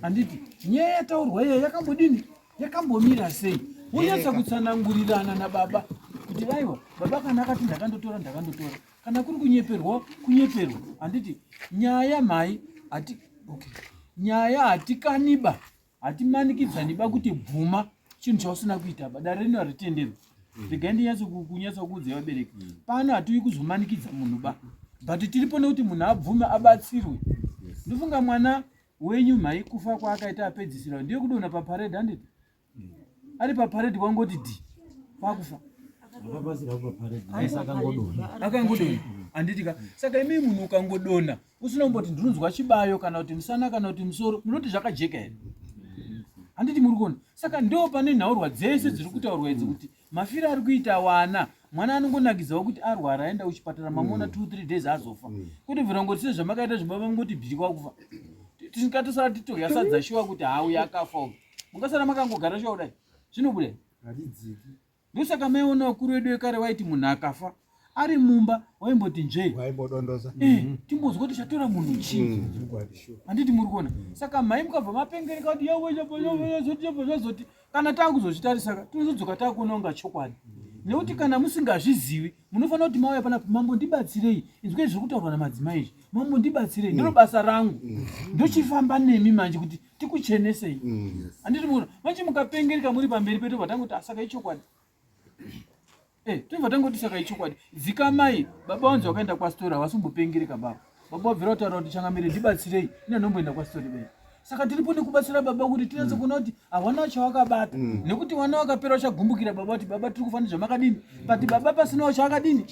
handiti nyaya yataurwa iyeyi yakambodini yakambomira sei wonyatsa kutsanangurirana nababa kuti vaiwa baba kana akati ndakandotora ndakandotora kana kuri kunyeperwa kunyeperwa handiti nyaya mhai hati okay nyaya hatikaniba hatimanikidzani ba kuti bvuma chinhu chausina kuita ba dare rino haritenderwi mm. regai ndinyatso kunyatsa kuudzai vabereki mm. pano hatiuyi kuzomanikidza munhu ba but tiripo nekuti munhu abvume abatsirwe ndofunga mwana wenyu mhai kufa kwaakaita apedzisira ndiye kudonha paparade handiti ari paparade kwangoti dhi kwakufa akangodonha handiti ka saka imi munhu ukangodonha usina kumboti ndinonzwa chibayo kana kuti musana kana kuti musoro munoti zvakajeka here handiti muri kuona saka ndo pane nhaurwa dzese dziri kutaurwa idzi kuti Mafiro ari kuita wana mwana anongonakidzawo kuti arwara aenda kuchipatara mamuona 2 3 days azofa. Kwete bvira ngoti sezvamakaita zvibaba mungoti bhiri kwakufa. Tingatosara titodya sadza shuwa kuti hauya akafa uyu. Mungasara makangogara shuwa kudai. Zvinobuda. Haridziki. Ndosaka maiona vakuru vedu vekare vaiti munhu akafa ari mumba waimboti nzvee waimbodondoza eh, mm. timbonzwa kuti chatora munhu chii mm. handiti muri kuona mm. saka mhai mukabva mapengereka kuti yawezoti zvazoti kana taakuzozvitarisaka tinozodzoka taakuona kunga chokwadi nekuti kana musingazvizivi munofanira kuti mauya panapa mambo ndibatsirei inzwei zviri kutaurwa namadzimai izvi mambo ndibatsirei ndiro basa rangu ndochifamba nemi manje kuti tikuchenesei handiti muona manje mukapengereka muri pamberi pedu vatangoti asaka ichokwadi Eh, tobva tangoti saka ichokwadi. Dzikamai, baba wanzi wakaenda kwastori havasi kumbopengereka baba. Baba wabvira kutaura kuti changamire ndibatsirei, ine ndomboenda kwastori bei. Saka tiripo nekubatsira baba kuti tinatse mm. kuona kuti hawana chawakabata. Mm. Nekuti wana wakapera uchagumbukira baba kuti baba tiri kufanira zvamakadini. But baba pasinawo chawakadini?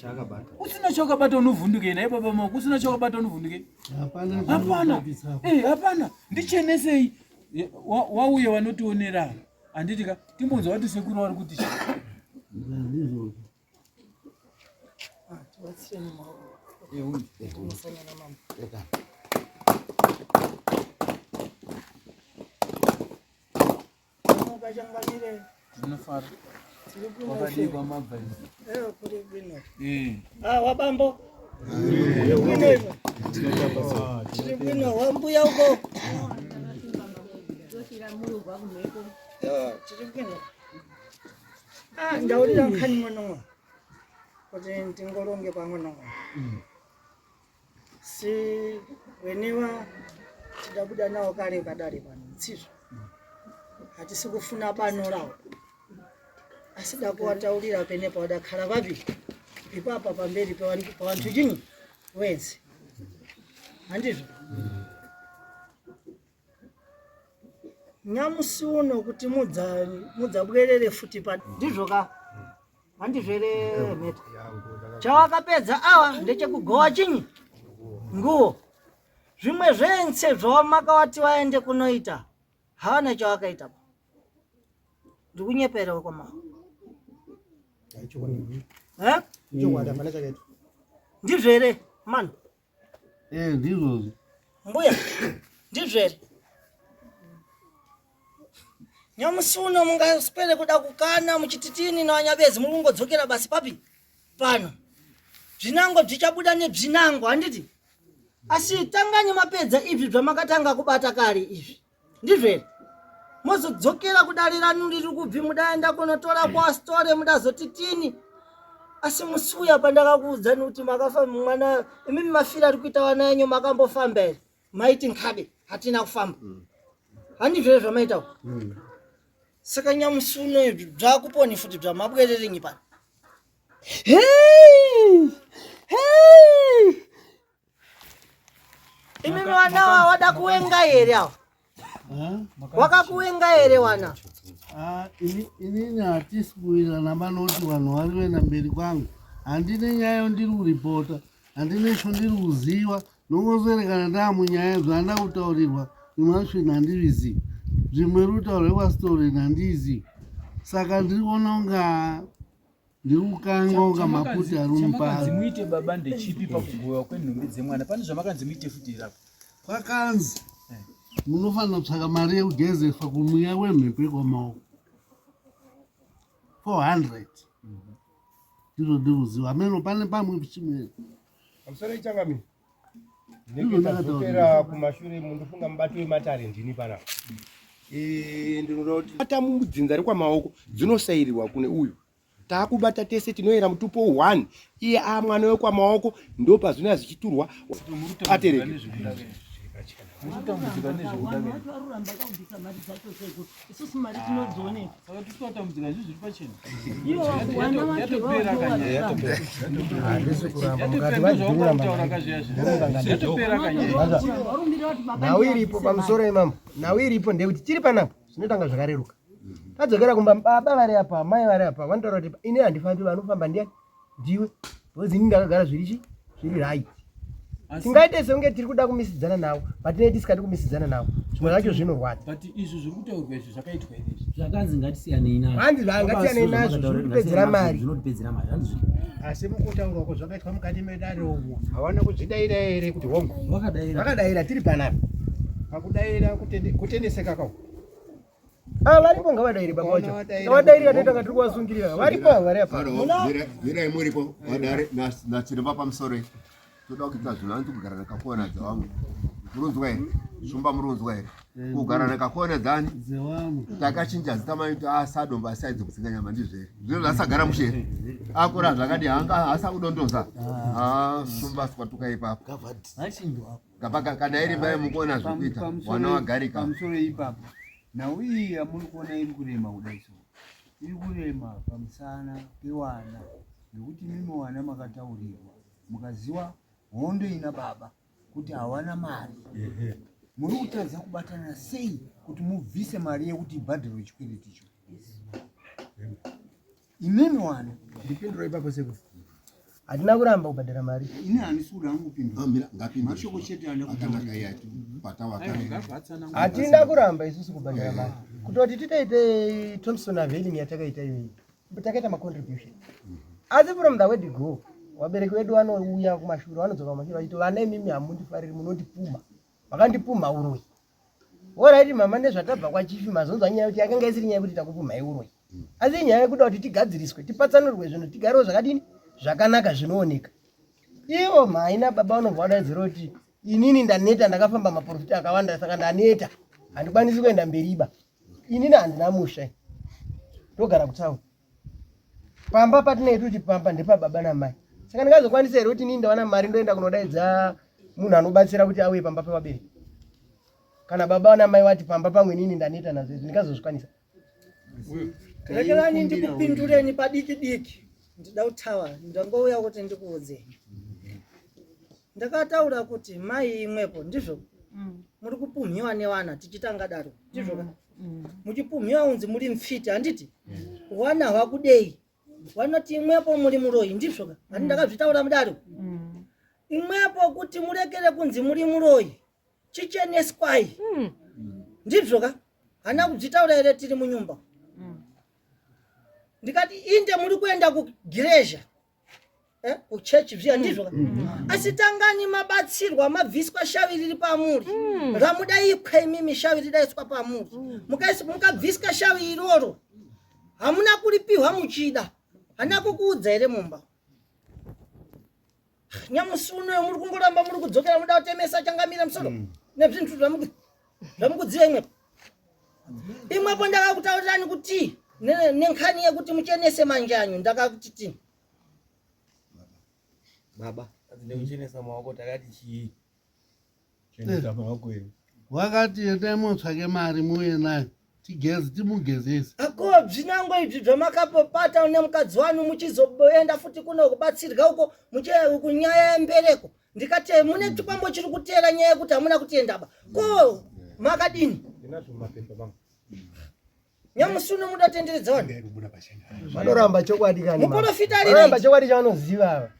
Usina chawakabata unovhundukei naye baba mako usina chawakabata unovhundukei? Hapana. Hapana. Eh, hapana. Ndichenesei. Wauye wanotionera. Handiti ka timbonzwa kuti sekuru vari kuti chii. Tinofara. Wakadii kwamabva izvi? Eh. Ah, wabambo. Bwino izvo. Tiri bwino wambuya uko. Tiri bwino. Ah, ndaurira nkhani ng'onong'ono kuti ndingoronge pang'onong'ono. Si weniwa tidabuda nawo kale kadare pano tsizvo. Hatisi kufuna bano lawo. Asi dakuwataurira penepa wadakhala papi ipapa pamberi pawanthu chinyi wense handizvo nyamusi uno kuti mudzabwerere futi pa ndizvo ka handizvo here mheta chawakapedza awa ndechekugowa chinyi nguo zvimwe zvense zvawamakawati waende kunoita hawana chawakaita ba ndikunyepera kwama ndizvo here mani eh, ndizvozvo mbuya ndizvo here nyamusi uno mungaswere kuda kukana muchititini nawanyabezi mukungodzokera basi papi pano zvinango zvichabuda nebzinango handiti asi tanganyi mapedza izvi zvamakatanga kubata kare izvi ndizvo here mozodzokera kudare ranu riri kubvi mudaenda kunotora kwastore mudazotitini asi musi uya pandakakuudzani kuti makafa mwana imimi mafira ari kuita vana yenyu makambofamba here maiti nkabe hatina kufamba mm. handizvo here zvamaita mm. saka nyamusi uno izvi zvakuponi futi zvamabwererenyi pano Hey! Hey! Imimi wana wa wada kuwenga here awo? Wakakuwenga here wana? Ah, inini hatisi kuwirirana vanoti vanhu vari kuenda mberi kwangu. Handine nyaya ndiri kuripota, handine cho ndiri kuziva. Nongozoerekana ndaamunyaya zvanda kutaurirwa nemasvini handizvizivi. Zvimwe ri kutaurwa kwasitori handizivi. Saka ndiri kuona kunga ndiri kukanga unga maputi ari mupazi muite baba ndechipi pakugowa kwenhumbi dzemwana pane zvamakanzi muite futi here apa kwakanzi eh. munofanira kutsvaka mari yekugezeswa kumweya wemhepo yekwamaoko 400 ndizvo ndiri kuziva hameno pane pamwe chimwe pamusoro ichangamire Ndinenge tadzokera kumashure mundofunga mubati wematare ndini panapa. Eh, ndinoda kuti bata mudzinza rekwamaoko dzinosairirwa kune uyu taakubata tese tinoera mutupo 1 iye a mwana wekwamaoko ndopazvinaa zvichiturwa atereke Mukutambudzika nezvekuda Vanhu vacho varuramba vakabvisa mari dzacho seko isusu mari tinodzioneka saka tiri kutambudzika izvi zviri pachena ivo vana vacho Handisi kuramba mukati vadzikuramba nhau iripo pamusoro imambo nhau iripo ndeyekuti tiri panapa zvinotanga zvakareruka tadzokera kumba baba vari apa mai vari apa vanotaura kuti ini handifambi vanofamba ndiyani ndiwe because ini ndakagara zviri chi zviri right Tingaite sekunge tiri kuda kumisidzana navo but tinenge tisikadi kumisidzana navo. Zvimwe zvacho zvinorwadza. But izvi zviri kutaurwa izvi zvakaitwa here izvi? Zvakanzi ngatisiyanei nazvo. Hanzi ngatisiyanei nazvo zvinotipedzera mari. Zvinotipedzera mari. Hanzi asi mukutaurwa ko zvakaitwa mukati medare umo hawana kuzvidaira here kuti hongu? Vakadaira. Vakadaira tiri panapa. Pakudaira kutendeseka kako. Ah, varipo ngavadaire baba wacho. Ngavadaire katoita nga tiri kuvasungirira. Varipo vari apa. Mirai muripo vadare nachiremba pamusoro iyi. Toda kuita zvinhu hanzi kugara nekakuona dzevamwe. Murunzwa here? Shumba murunzwa here? Kugara nekakuona dzani? Dzevamwe. Takachinja zita maito asadomba asaidze kutsenga nyama ndizvo here? Zvino zvasagara mushe here? Akura zvakadi hanga asakudondoza. Ah, shumba sikwatuka ipapo. Gaba kana iri mai mukuona zvikuita wana wagarika. Pamusoro ipapo. Nhau iyi yamuri kuona iri kurema kudai so. Iri kurema pamusana pewana nekuti mimi wana makataurirwa mukaziwa hondo ina baba kuti hawana mari. Muri kutadza kubatana sei kuti mubvise mari yekuti ibhadharwe chikwereti icho? Imimi wana ndipindura ipapo sekuru. Hatina kuramba kubhadhara mari. Ini handisi kuda hangu kupindura. Ah, mira, ngapindure. Mashoko chete anda kutaura. Hatina kuramba isusu kubhadhara mari. Kutoti titoite Thompson availing yatakaita iyoyi. Takaita macontribution. Asi from the word go, vabereki vedu vanouya kumashure, vanodzoka kumashure vachiti vana imimi hamundifariri munondipumha. Vakandipumha uroyi. Horaiti mama nezvatabva kwachifi mazonzwa nyaya yekuti yakanga isiri nyaya yekuti takupumhai uroyi. Asi inyaya yekuda kuti tigadziriswe, tipatsanurwe zvinhu, tigarewo zvakadini zvakanaka zvinooneka. Ivo mhai nababa vanobva vadaidzira kuti inini ndaneta, ndakafamba maprofita akawanda saka ndaneta, handikwanisi kuenda mberiba. Inini handina musha, ndogara kutauni. Pamba patinenge tiri kuti pamba ndepababa namai. Saka ndingazokwanisa here kuti inini ndawana mari ndoenda kunodaidza munhu anobatsira kuti auye pamba pevabereki? Kana baba namai vati pamba pamwe inini ndaneta nazvo izvi ndingazozvikwanisa? Rekerani ndikupindureni padiki diki. Ndida kutaura, ndangouya kuti ndikuudzei. Ndakataura kuti mai imwepo ndizvo muri kupumhiwa nevana tichitanga daro ndizvo ka muchipumhiwa unzi muri mfiti handiti hwana hwakudei vanoti imwepo muri muroyi ndizvo ka handi ndakazvitaura mudaro imwepo kuti murekere kunzi muri muroyi chicheneswai ndizvo ka hana kudzitaura here tiri munyumba ndikati inde muri kuenda kugirezha eh, kuchechi zviya ndizvo ka asi tangani mabatsirwa mabviswa shavi riri pamuri ramuda ikwe imimi shavi ridaiswa pamuri mukabviswa shavi iroro hamuna kuripiwa muchida hana kukuudza here mumba Nyamusi unoyo muri kungoramba muri kudzokera muda kutemesa changamira musoro mm. nezvinhu zvamukudziva imwepo. Imwepo ndakakutaurirani kuti nenkhani yekuti muchenese manjanyu ndakakuti tini. Baba, nekuchenesa maoko takati chii? Chenesa maoko iwe. Wakati endai motsvake mari muuye nayo tigeze timugezese. Ako zvinangwa izvi zvamakapopata nemukadzi wanu muchizoenda futi kuno kubatsirwa uko muchienda kunyaya yembereko ndikati mune chikwambo chiri kuteera nyaya yekuti hamuna kutenda ba ko makadini Ndinazvo mapepa bangu. nyamusi uno muda tenderedza vanhu Vanoramba chokwadi kani. mama. Muporofita ari Vanoramba right. chokwadi chavanoziva ava.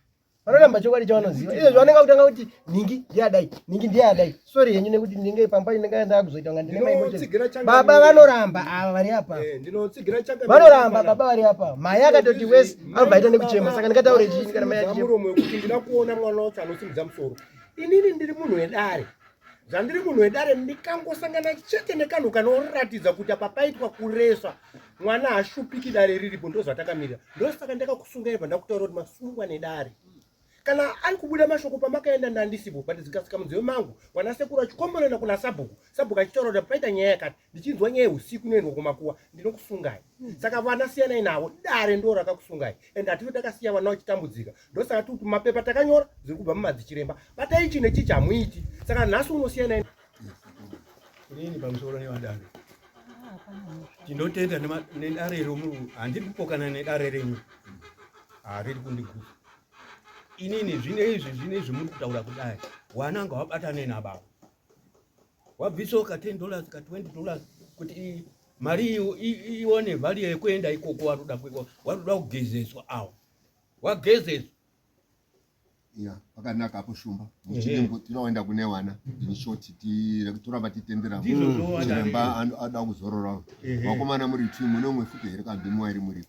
Vanoramba chokwadi chavanoziva. Izvo zvavanenge kutanga kuti ningi ndiye adai, ningi ndiye adai. Sorry henyu nekuti ndinge pamba ndinenge ndakuzoita kunga ndine mai Ndinotsigira mochezi. changamire. Baba vanoramba ava vari apa. Eh, ndinotsigira changamire. Vanoramba baba vari apa. Mai akatoti wese anobva aita nekuchema saka ndingataure chii kana mai achichema. Muromo wekuti ndida kuona mwana wacho anosimudza musoro. Inini ndiri munhu wedare. Zvandiri munhu wedare ndikangosangana chete nekanhu kanoratidza kuti apa paitwa kuresva mwana hashupiki dare riripo ndozvatakamirira ndosaka ndakakusungai pandakutaura kuti masungwa nedare kana ari kubuda mashoko pamakaenda ndandisipo but dzikasvika munzeve mangu wana sekuru achikomborera kuna sabhuku sabhuku achitaura kuti paita nyaya yakati ndichinzwa nyaya yeusiku inoendwa kumakuwa ndinokusungai saka vana siyanai navo dare ndo rakakusungai and hative takasiya vana vachitambudzika ndosaka tiri kuti mapepa takanyora dziri kubva mumadzichiremba batai ichi nechichi hamuiti saka nhasi unosiyanai Inini pamusoro nevadare tinotenda nedare romuru handiri kupokana nedare renyu hariri kundigusa inini zvine izvi zvine izvi muri kutaura kudai wana ngawabatane nababa wabvisawo ka 10 dollars ka 20 dollars kuti mari ione value yekuenda ikoko waruda waruda kugezeswa awo wagezeswa. Ya, pakanaka apo Shumba. Muchidimbu tinoenda kune wana in short toramba titendera chiremba ada kuzorora. Vakomana muri two mune umwe futi here kana ndimi wairi muripo?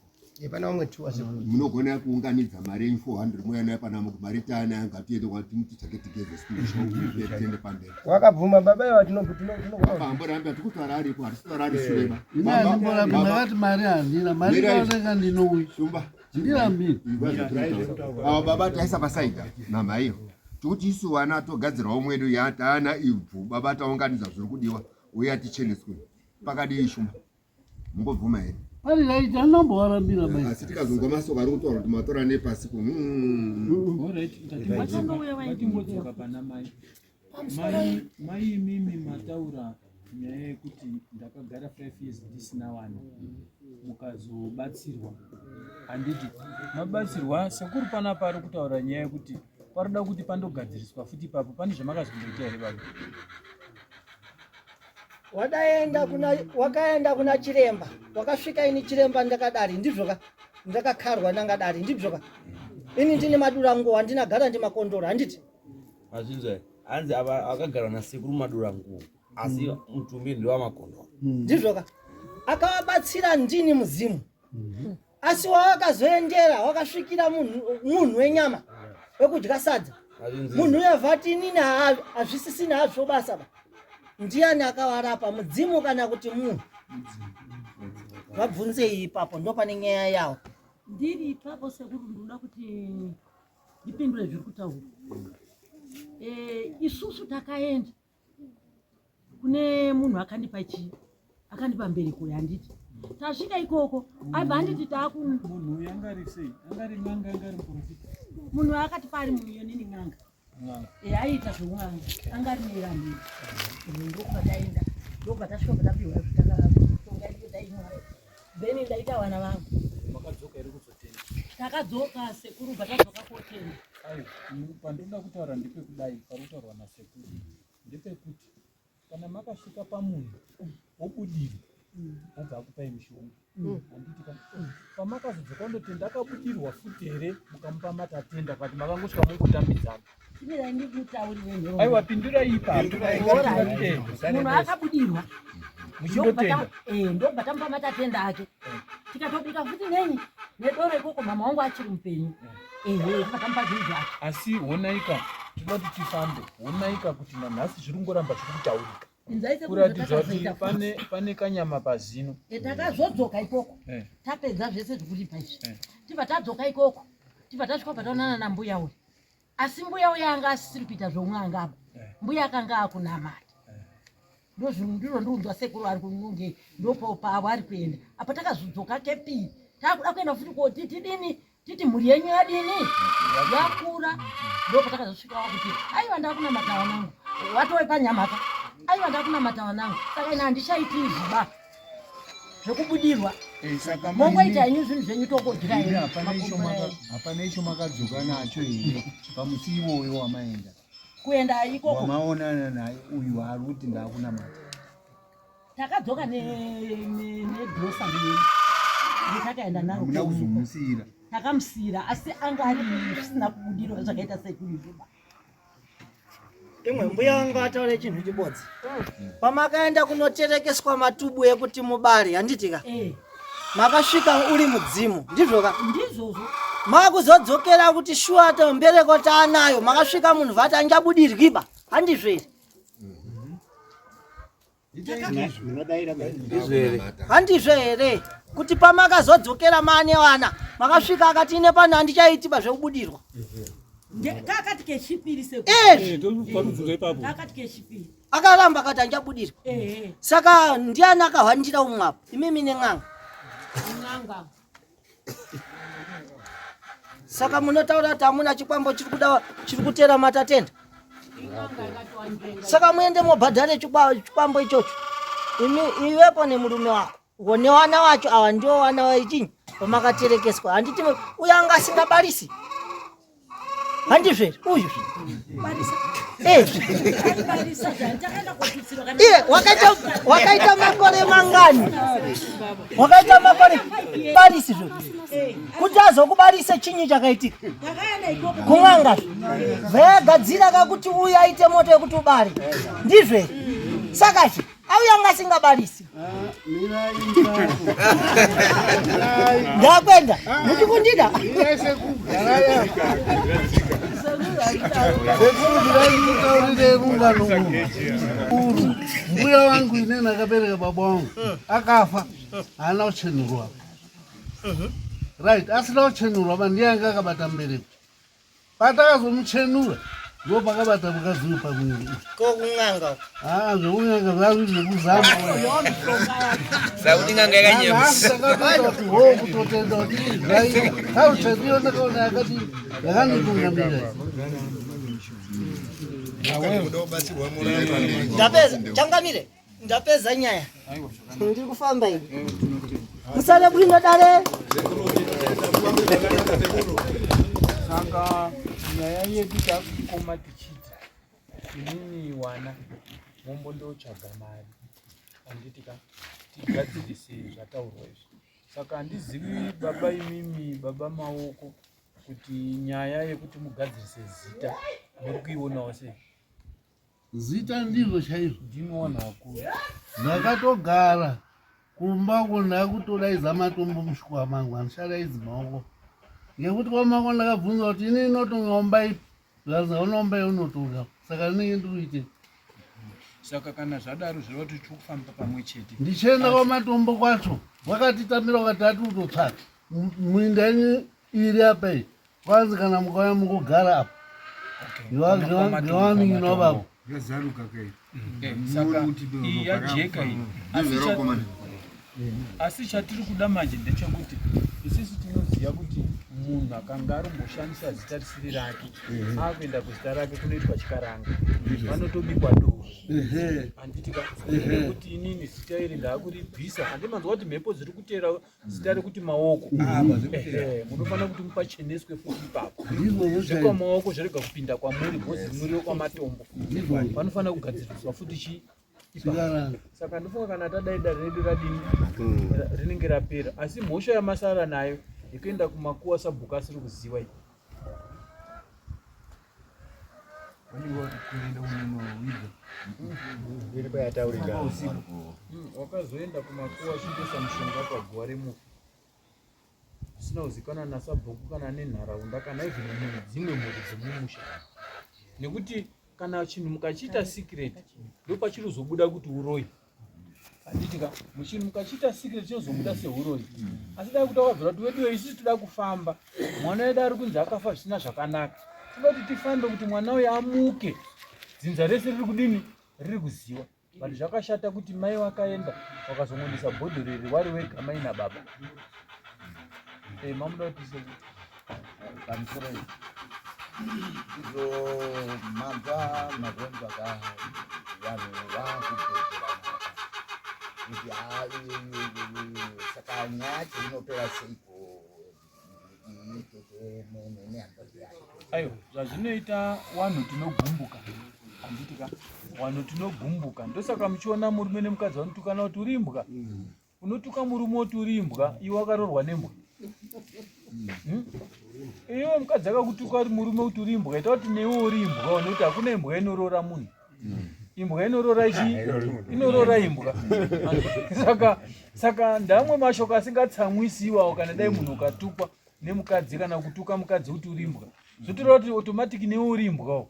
Pana umwe two asi. Munogona kuunganidza mari yenyu 400 mouya nayo panamo mari taanayo ngatiende kwatitsvake tigeze school tiende pamberi. Wakabvuma baba iwa tinogona. Amborambi atikutaura aripo hatisi kutaura ari sure ba. Ini handimborambi ndakati mari handina mari ikaoneka ndinouya. Shumba. Ndirambire. Ava baba taisa pasaida nhamba iyo. Tikuti isu vana togadzirawo mwedu yataana ivhu baba taunganidza zviri kudiwa uye ticheneswe. Pakadii Shumba? Mungobvuma here? Pari right anombovarambira mai. Asi tikazonzwa masoko ari kutaura kuti matora nepasi ku. Alright, ngatingodzoka pana mai. Mai, mai imimi mataura nyaya yekuti ndakagara 5 years ndisina vana mukazobatsirwa handiti mabatsirwa sekuru panapa ari kutaura nyaya yekuti paroda kuti pandogadziriswa futi ipapo pane zvamakazomboita here baba? Wadaenda kuna wakaenda kuna chiremba wakasvika ini chiremba ndakadari ndizvoka ndakakarwa nangadari ndizvoka ini ndine madura nguo handina gara ndimakondoro handiti Mazvinzwa hanzi ava akagara nasekuru madura nguo asi mutumbi ndewamakondoro. Ndizvoka akavabatsira ndini muzimu asi wawakazoendera wakasvikira munhu wenyama wekudya sadza munhu uyo vati inini hazvisisina hazvo basa ba ndiani akavarapa mudzimu kana kuti munhu vabvunzei ipapo ndopane nyaya yawo ndiri ipapo sekuru ndinoda kuti ndipindure zviri kutaurwa eh, isusu takaenda kune munhu akandipa chii akandipa mbereko yanditi tasvika ikoko aibva anditi taaku munhu uyu angari sei angari n'anga angari muprofita munhu akatipa ari munhu yonini n'anga eh, aiita zveun'anga anga ari muirambi ndokubva taenda ndokubva tasvika patapiwa zvitakatonga iyo taimwa then ndaita vana vangu makadzoka here kuzotenda takadzoka sekuru bva tadzoka kotenda ayo pandinoda kutaura ndepekudai pari kutaurwa nasekuru ndepekuti kana makasvika pamunhu wobudirwa wobva akupai mishonga handiti ka pamakazodzoka undotenda akabudirwa futi here mukamupa matatenda but makangosvika mongotambidzana aiwa pindurai ipapo munhu akabudirwa muchindotenda ndobva tamupa matatenda ake tikatobika futi nenyi nedoro ikoko mama wangu achiri mupenyu ehe tikamupa zvinhu zvake asi honaika tinoda kuti tifambe honaika kuti nanhasi zviri kungoramba zviri kutaurika kuratidza kuti pane, pane kanyama pazino e, takazodzoka ikoko eh. tapedza zvese zvekuripa izvi eh. tibva tadzoka ikoko tibva tasvika pataonana nambuya uyu asi mbuya uya anga asisiri kuita zveun'anga apa eh. mbuya akanga akunamata ndozvindiro ndiunzwa sekuru ari kunge ndopaavo ari kuenda apa takazodzoka kepii takuda kuenda futi koti tidini titi mhuri yenyu yadini yakura ndopatakazosvika wakuti aiwa ndakunamata wanangu watove panyamaka aiwa ndakunamata wanangu saka ina handichaiti izvi ba zvekubudirwa eh, mongoita henyu zvinhu zvenyu tokodya hapana icho makadzoka nacho here pamusi iwoyo wamaenda kuenda ikoko wamaonana naye uyu ari kuti ndakunamata takadzoka negrocery takaenda naro muna kuzomusiira takamusiira asi anga ari zvisina kubudirwa zvakaita sekuizuba imwe mbuya vangu vataure chinhu chibodzi pamakaenda kunoterekeswa matubu ekuti mubare handitika eh. makasvika uri mudzimu ndizvoka ndizvozvo makuzodzokera kuti shuwa to mbereko taanayo makasvika munhu vati anjabudirwiba handizvo here Handizvo here kuti pamakazodzokera maane vana makasvika akati ine pano handichaitiba zvekubudirwa kakati kechipiri kakati kechipiri akaramba akati handichabudirwa saka ndiani akahwandira umwe apo imimi nen'anga saka munotaura kuti hamuna chikwambo chiri kuda chiri kutera matatenda saka muende mobhadhare chikwambo ichocho imi iwepo nemurume wako uko newana wacho awa ndiwo wana waichinyi vamakaterekeswa handiti uyo anga asingabarisi Handizvo here? Uyu. Eh. Iye wakaita wakaita makore mangani? Wakaita makore barisi zvo. Kuti azokubarise chinyi chakaitika? Kun'anga. Vayagadzira kakuti uyu aite moto yekuti ubare. Ndizvo here? Saka zve auya anga asingabarisi. Ndakwenda. Muchikundida? Sekuru ndiraitaurire rungano urwu. Mbuya wangu inene akabereka baba wangu akafa haana kuchenurwa. Right, asina kuchenurwa ba ndiye anga akabata mbereko. Patakazomuchenura ndo pakabata mukadzi uyu pamwiri. Ko kun'anga uko. Ah, zvekun'anga zvazvi zvekuzama. Sakuti n'anga yakanyemisa. Kuti ho kutotenda kuti zvai culture ndiyo ndakaona yakati yakanditungamira. Ndapedza changamire. Ndapedza nyaya. Ndiri kufamba ini. Musare bwino dare. Saka nyaya yedu takukoma tichiti inini wana mombondotsvaga mari handiti ka tigadzirise zvataurwa izvi saka handizivi baba imimi baba maoko kuti nyaya yekuti mugadzirise zita muri kuionawo sei Zita ndizvo chaizvo. Ndinoona akuru. Ndakatogara kumba uko ndakutodaidza matombo mushuka mangu handichadaidzi maoko ngekuti kwamako ndakabvunza kuti ini inotonga umba ipi zvanzi hauna umba yaunotonga saka ndinenge ndikuite saka kana zvadaro zvireva kuti tiri kufamba pamwe chete ndichienda kwamatombo kwacho wakatitambira wakati ati utotsvaka minda yenyu iri apa iyi Kwanzi kana mukauya mukugara apa. Ngewanin'ina baba. Yazaruka kai. Eh, saka iyi yajeka iyi. Asi chatiri kuda manje ndechekuti isisi tinoziva kuti munhu akanga arumboshandisa zita risiri rake akuenda kuzita rake kunoitwa chikaranga vanotobikwa doro handiti ka nekuti inini zita iri ndaakuribvisa handimanzwa kuti mhepo dziri kuteera zita rekuti maoko ah, munofanira kuti mupacheneswe futi ipapo zvekwa maoko zvorega kupinda kwamuri bhozi muriwo kwamatombo panofanira kugadziriswa futi chi saka ndofunga kana tadai dare redu radini hmm. rinenge rapera asi mhosva yamasara nayo yekuenda kumakuwa sabhuku asiri kuziva iyi Wakazoenda kumakuwa achitoisa mushonga paguva remufi zvisina kuzikanwa nasabhuku kana nenharaunda kana even dzimwe mhuri dzemumusha nekuti kana chinhu mukachiita secret ndopachinozobuda kuti uroyi handiti ka muchinhu mukachiita secret chinozobuda sehuroyi asi dai kuti wakabvira kuti weduwe isusu toda kufamba mwana wedu ari kunzi akafa zvisina zvakanaka toda kuti tifambe kuti mwana uyu amuke dzinza rese riri kudini riri kuziwa but zvakashata kuti mai wakaenda wakazongonisa bhodhoro iri wari wega mai nababa e, mamuda kuti se pamusoro izvo manzwa mabhonzo aka vanhu vakubhedherana kuti saka nyaya yacho inopera seiko Aiwa, zvazvinoita wanhu tinogumbuka handiti ka wanhu tinogumbuka ndosaka muchiona murume nemukadzi vanotukana kuti uri imbwa mm. unotuka murume woti uri imbwa iwe wakaroorwa nembwa hmm? iwe mukadzi akakutuka kuti murume kuti uri imbwa ita kuti newe uri imbwa nekuti hakuna imbwa inoroora munhu imbwa inorora ichi inorora imbwa saka saka ndamwe mashoko asingatsamwisi iwawo kana dai munhu ukatukwa nemukadzi kana kutuka mukadzi kuti uri imbwa zvotoreva kuti automatic newe uri imbwawo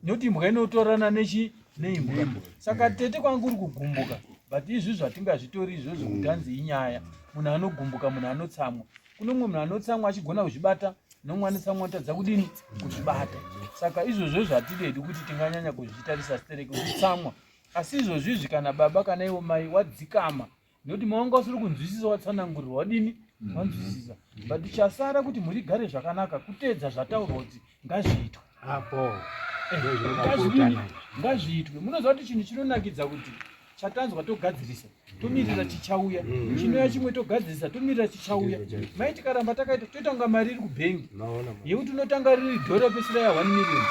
nekuti imbwa inotorana nechi neimbwa saka tete kwanga kuri kugumbuka but izvi zvatingazvitori izvozvo kuti hanzi inyaya munhu anogumbuka munhu anotsamwa kune mumwe munhu anotsamwa achigona kuzvibata nomwe anotsamwa anotadza kudini kuzvibata saka izvozvo zvatidedi kuti tinganyanya kuzvitarisa stereki kutsamwa asi izvozvo izvi kana baba kana ivo mai wadzikama nekuti mawanga usiri kunzwisisa watsanangurirwa wadini mm. wanzwisisa but chasara kuti mhuri igare zvakanaka kuteedza zvataurwa kuti ngazviitwe apo eh, ngazviitwe munoziva kuti chinhu chinonakidza kuti Chatanzwa togadzirisa, tomirira chichauya. Chinouya chimwe togadzirisa, tomirira chichauya. Mai tikaramba takaita toita kunga mari iri kubhengi yekuti unotanga riri dhora pesira ya 1 million.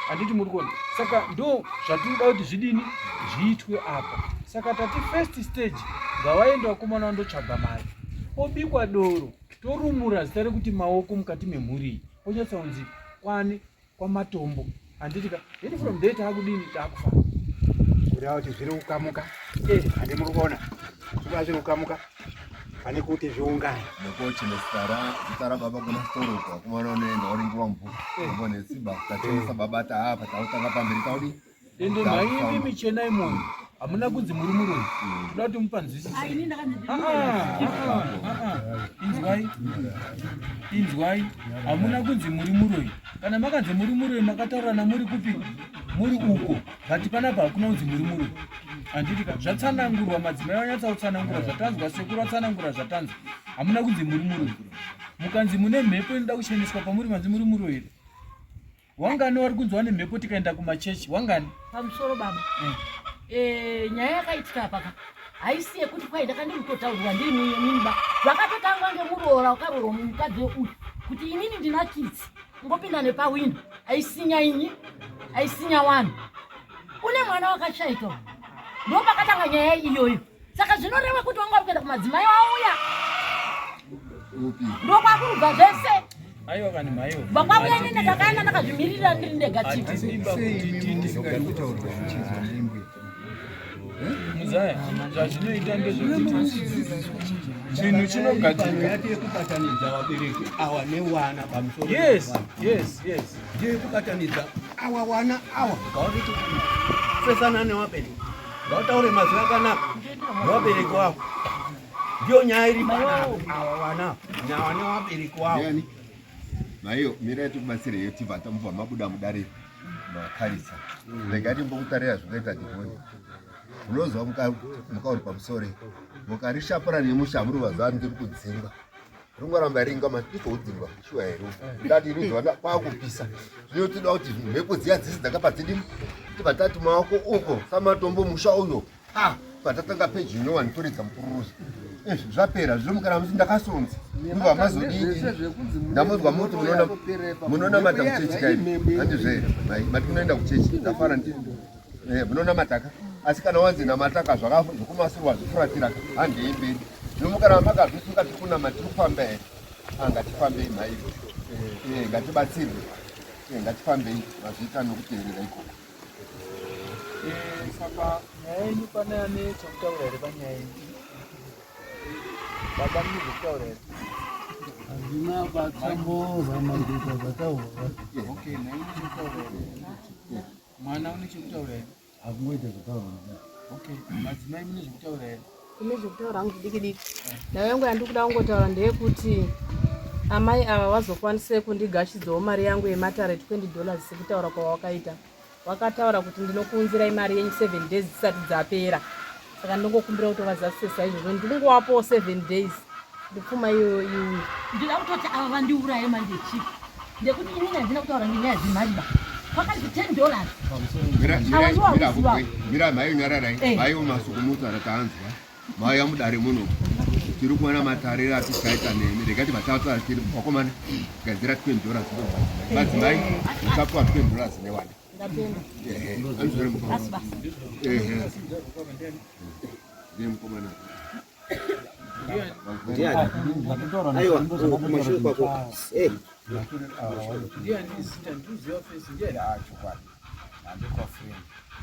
Handiti muri kuona? Saka ndo zvatinoda kuti zvidini zviitwe apa. Saka tati first stage ngavaende vakomana vandotsvaga mari, obikwa doro, torumura zita rekuti maoko mukati memhuri iyi, onyatsa kunzi kwani kwamatombo handiti ka then from there taakudini taakufamba kureva kuti zviri kukamuka eh. handi muri kuona zvikuva zviri kukamuka pane kuti zviungane nekochenesa zita rababa kuna storoko vakomana unoenda woringiwa mvura eh. nesimba tachenesa baba taapa tautanga pamberi taudii Ende mhai imi chenai moyo hamuna kunzi muri muroyi toda kuti mupanzwisise. Ah, ah, ah, inzwai inzwai hamuna kunzi muri muroyi kana makanzi muri muroyi makataurirana muri kupi muri uko but panapa hakuna kunzi muri muroyi handiti ka zvatsanangurwa madzimai vanyatsa kutsanangura zvatanzwa sekuru vatsanangura zvatanzwa hamuna kunzi muri muroyi mukanzi mune mhepo inoda kucheneswa pamuri manzi muri muroyi here Wangani wari kunzi wane mhepo tikaenda kumachechi? Wangani? Pamusoro baba. Mm. Eh, nyaya yakaitika apa ka. Haisi yekuti kwai ndakandiri kutotaurwa ndiri muimba. Zvakatotangwa ngemuroora wakaroorwa mukadzi uyu kuti inini ndina kitsi. Ngopinda nepawindo. Aisinya ini. Aisinya wani. Une mwana wakashaika. Ndopakatanga nyaya iyoyo. Saka zvinoreva kuti wanga kuenda kumadzimai wauya. Ndokwakurubva zvese. Aiwa kani mhaiwo. Vakwakuya nene ndakaenda ndakazvimirira ndiri ndega chief. Muzaya, zvazvinoita ndezvekuti chinhu chinogadzirika. Yekubatanidza vabereki awa newana pamusoro. Yes, yes, yes. Ndiyo yekubatanidza awa wana awa. Fesana newabereki. Ngautaure mazwi akanaka newabereki wavo. Ndiyo nyaya iri panapa. Awa wana nawa newabereki wavo. Maiyo mirai tikubatsire tibva tamubva mabuda mudare makarisa. Regai timbokutarira zvinoita dhimoni. Unozwa mukauri pamusoro mukarishapura nemusha muri vazuva ndiri kudzingwa. Ringoramba ringa mani iko kudzingwa shuwa here ndati rinzwa kwakupisa zvino tinoda kuti mhepo dziya dzisi dzakabva dzidini tibva tati maoko uko samatombo musha uyo ah patatanga peji nyowani toridza mupururuzi izvi zvapera zvino mukana muti ndakasonza ndobva mazodii ndamuzwa muti munonamata kuchechi kai handizve mai mati munoenda kuchechi ndafara ndi eh, munonamataka asi kana wanzi namataka zvekumasuru wazvifuratira handei mberi zvino mukana makazvisunga tiri kunama tiri kufamba here ah, ngatifambei mhai eh, ngatibatsirwe eh, ngatifambei mazviita nokuteerera ikoko eh, saka nyaya yenyu pane ane chekutaura here panyaya yenyu baba mune zvekutaura here handina batambozama kuita zvataurwa okay nhaini chekutaura here mwana une chekutaura here Hakungoita zvataurwa. Okay, madzimai mune zvekutaura here? Kune zvekutaura hangu zvidiki diki. Nhau yangu yandiri kuda kungotaura ndeyekuti amai ava vazokwanise kundigashidzawo mari yangu yematare 20 dollars sekutaura kwawakaita. Wakataura kuti ndinokuunzirai mari yenyu 7 days dzisati dzapera. Saka ndinongokumbira kuti vazadzise saizvozvo. Ndikungowapowo 7 days. Ndipfuma iyoyo iuye. Ndinoda kutoti ava vandiuraye manje chief. Ndekuti inini handina kutaura nenyaya dzemari ba. Kwakanzi 10 dollars. Mira mhai nyararai. Eh. Mhai masuku mutaura taanzwa. Mhai yamudare muno. Tiri kuona matariro atichaita nemi. Rega tivatatu tiri vakomana. Gadzira 20 dollars. Madzimai muchapuwa 20 dollars newana. Ndatenda. Ehe. Anzwere mukoma. Ehe. Ndiye mukomana. Aiwa, kumashure kwako. Eh. Ndiani zita ndinoziva face ndiani? Ah, chokwadi. Handikwa friend.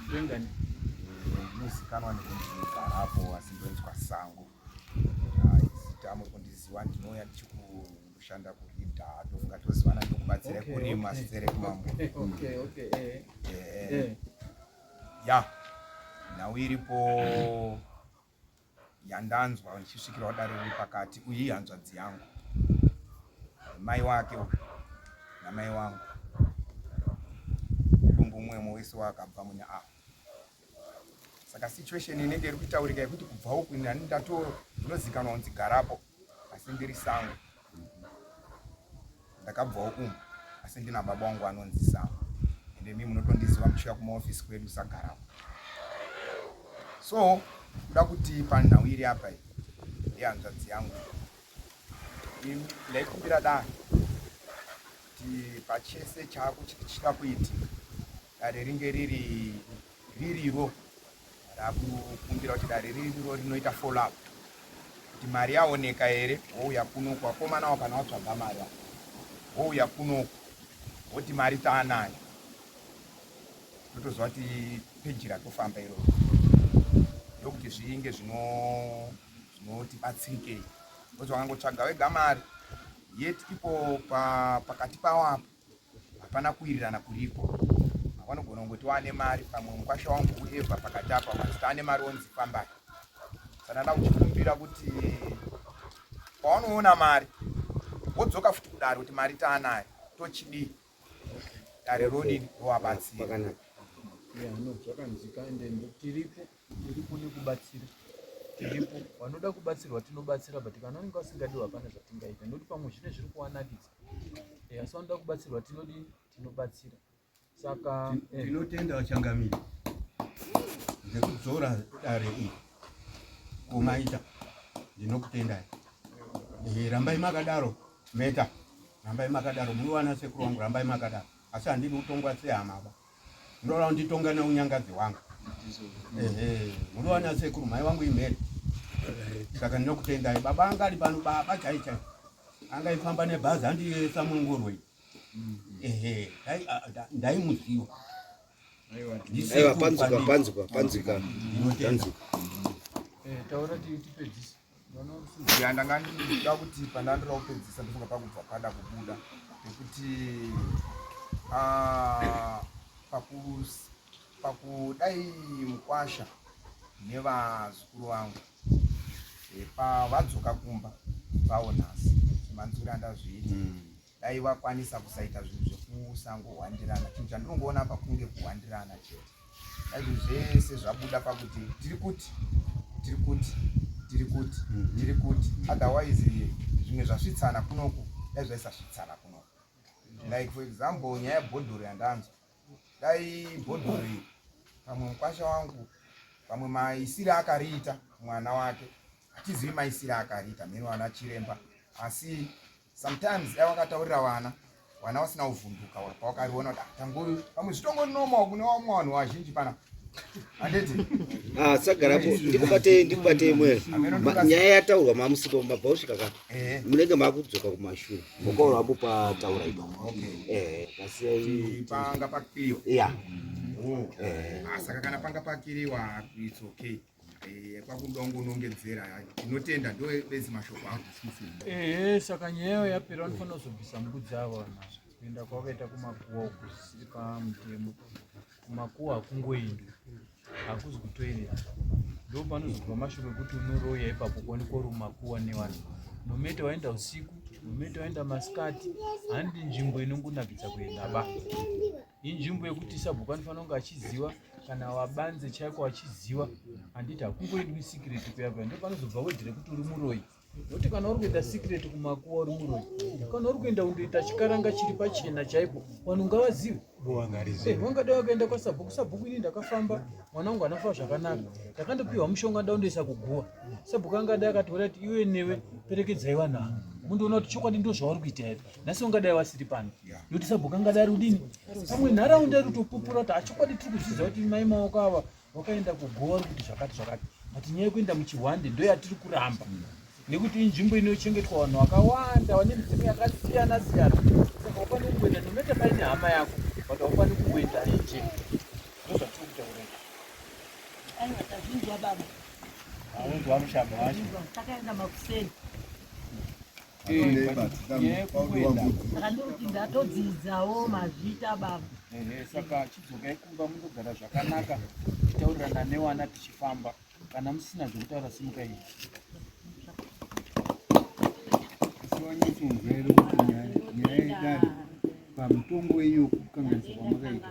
Friend ani? Ndinozikanwa nekunzi Garapo asi ndoitwa Sango. Ah, zita muri kundiziva ndinouya ndichikushanda kuhidha ndofunga tozivana ndokubatsira kurima sere kumambo. Okay, okay. Eh. Eh. eh. Ya. Nhau iripo yandanzwa ndichisvikirawo dare riri pakati uyu ihanzvadzi yangu mai wake uyu namai wangu mudumbu mwemo wese wakabva mune ava saka situation inenge iri kutaurika yekuti kubva uku nani ndatoro ndinozikanwa kunzi garapo asi ndiri sango ndakabvawo umu asi ndina baba wangu anonzi sango ende mi munotondiziva muchiuya kumaofisi kwedu sagarapo. So kuda kuti panhau iri apa iyi yehanzvadzi yangu, ndaikumbira dare kuti pachese chaakuchida kuitika dare ringe riri ririro rakukumbira kuti dare ririro rinoita follow up kuti mari yaoneka here, wouya kunoku vakomana kana watsvaga mari wouya kunoku woti mari taanayo, totoziva kuti peji ratofamba iroro ndokuti zvinge zvinotibatsirikei because wakangotsvaga wega mari yet ipo pakati pavo apo hapana kuwirirana kuripo. Vanogona kungoti wane mari pamwe mukwasha wangu whoever pakati apa mazita ane mari onzi fambai. Saka ndada kuchikumbira kuti paunoona mari wodzoka futi kudare kuti mari taanayo tochidii, dare rodini rowabatsira. Yeah, no, zvakanzika ende tiripo, tiripo nekubatsira, tiripo. Vanoda kubatsirwa tinobatsira, but kana vanenge vasingadiwa hapana zvatingaita nekuti pamwe zvine zviri kuvanakidza. Asi vanoda kubatsirwa tinodini, tinobatsira. Saka Tinotenda vachangamiri ngekudzora dare iri komaita, ndinokutendai. Rambai makadaro meta, rambai makadaro munowana sekuru wangu, rambai makadaro. Asi handidi kutongwa sehama ba, munoona kunditonga neunyangadzi hwangu. Ehe, munowana sekuru, mai wangu imhere. Saka ndinokutendai. Baba anga ari pano, baba chai chai angaifamba nebhazi handiyesa mungurwe. Ehe, ndaimuziwa. Aiwa, panzwika, panzwika, panzwika, panzwika. Taura tipedzise. Ya, ndanga ndida kuti pandandoda kupedzisa ndofunga pakubva pada kubuda nekuti pakudai mukwasha nevazukuru vangu pavadzoka kumba vawo nhasi semanzwiro andazviita, dai vakwanisa kusaita zvinhu zvekusangohwandirana. Chinhu chandinongoona apa kunge kuhwandirana chete. Dai zvinhu zvese zvabuda pakuti tiri kuti tiri kuti tiri kuti tiri kuti, otherwise zvimwe zvasvitsana kunoku dai zvaisasvitsana kunoku. Like for example nyaya yebhodhoro yandanzwa, dai bhodhoro iri pamwe mukwasha wangu pamwe maisiro akariita mwana wake, hatizivi maisiro akariita mheno vana chiremba, asi sometimes dai wakataurira vana, vana vasina kuvhunduka pawakariona kuti tangoyo pamwe zvitongori normal kune vamwe vanhu vazhinji pana, handiti? Ah, sagarapo, ndikubatei, ndikubatei mwe. Nyaya yataurwa mamusiko mabva kusvika ka munenge makudzoka kumashure mukaura apo pataura ipapo. Kasiyai panga pakiriwa. Ya. Oh. Saka kana panga pakiriwa it's okay. Kwakuda kungonongedzera, tinotenda, ndo bezi mashoko angu. Ehe, saka nyaya yapera, vanofanira kuzobvisa mbudzi avo vanhu kuenda kwakaita kumakuwa uku zvisiri pamutemo. Kumakuwa hakungoendwi, hakuzi kutoilet, ndo panozobva mashoko ekuti unoroya ipapo kuonekwa uri mumakuwa nevanhu. Nomete waenda usiku, nomete waenda masikati, handi nzvimbo inongonakidza kuenda ba. Inzvimbo yekuti sabhuku anofanira kunge achiziva kana wabanze chaiko achiziva, handiti? Hakungoendwi secret kuya kuya, ndo panozobva wedhi rekuti uri muroyi, nokuti kana uri kuenda secret kumakuwa uri muroyi, kana uri kuenda kundoita chikaranga chiri pachena chaipo vanhu ngavazive. Vangadai vakaenda kwasabhuku, sabhuku ini ndakafamba, mwana wangu anafa zvakanaka, ndakandopiwa mushonga ndaundoisa kuguwa. Sabhuku angadai akati kuti iwe newe perekedzai vanhu ava mundoona kuti chokwadi ndo zvauri kuita here. Nhasi ungadai wasiri pano nokuti sabhuku angadai ari kudini, pamwe nharaunda iri kutopupura kuti achokwadi tiri kuzviziva kuti mai maoko ava wakaenda kugowa uri kuti zvakati zvakati, but nyaya yekuenda muchihwande ndo yatiri kuramba nekuti inzvimbo inochengetwa vanhu vakawanda vane midzimu yakasiyana siyana. Saka haufaniri kungoenda nomete paine hama yako, but haufaniri kungoenda nje, ndozvatiri kutaura. Aiwa, tazvinzwa baba. Aunzwa mushamba wacho. Takaenda makuseni. Saka ndikuti ndatodzidzawo, mazvita baba. Ehe, saka chidzokai kumba mundogara zvakanaka, tichitaurirana newana tichifamba. Kana musina zvekutaura simukai. Asi wanyatsonzwa here kuti nyaya yedare pamutongo wenyu wekukanganisa kwamakaita?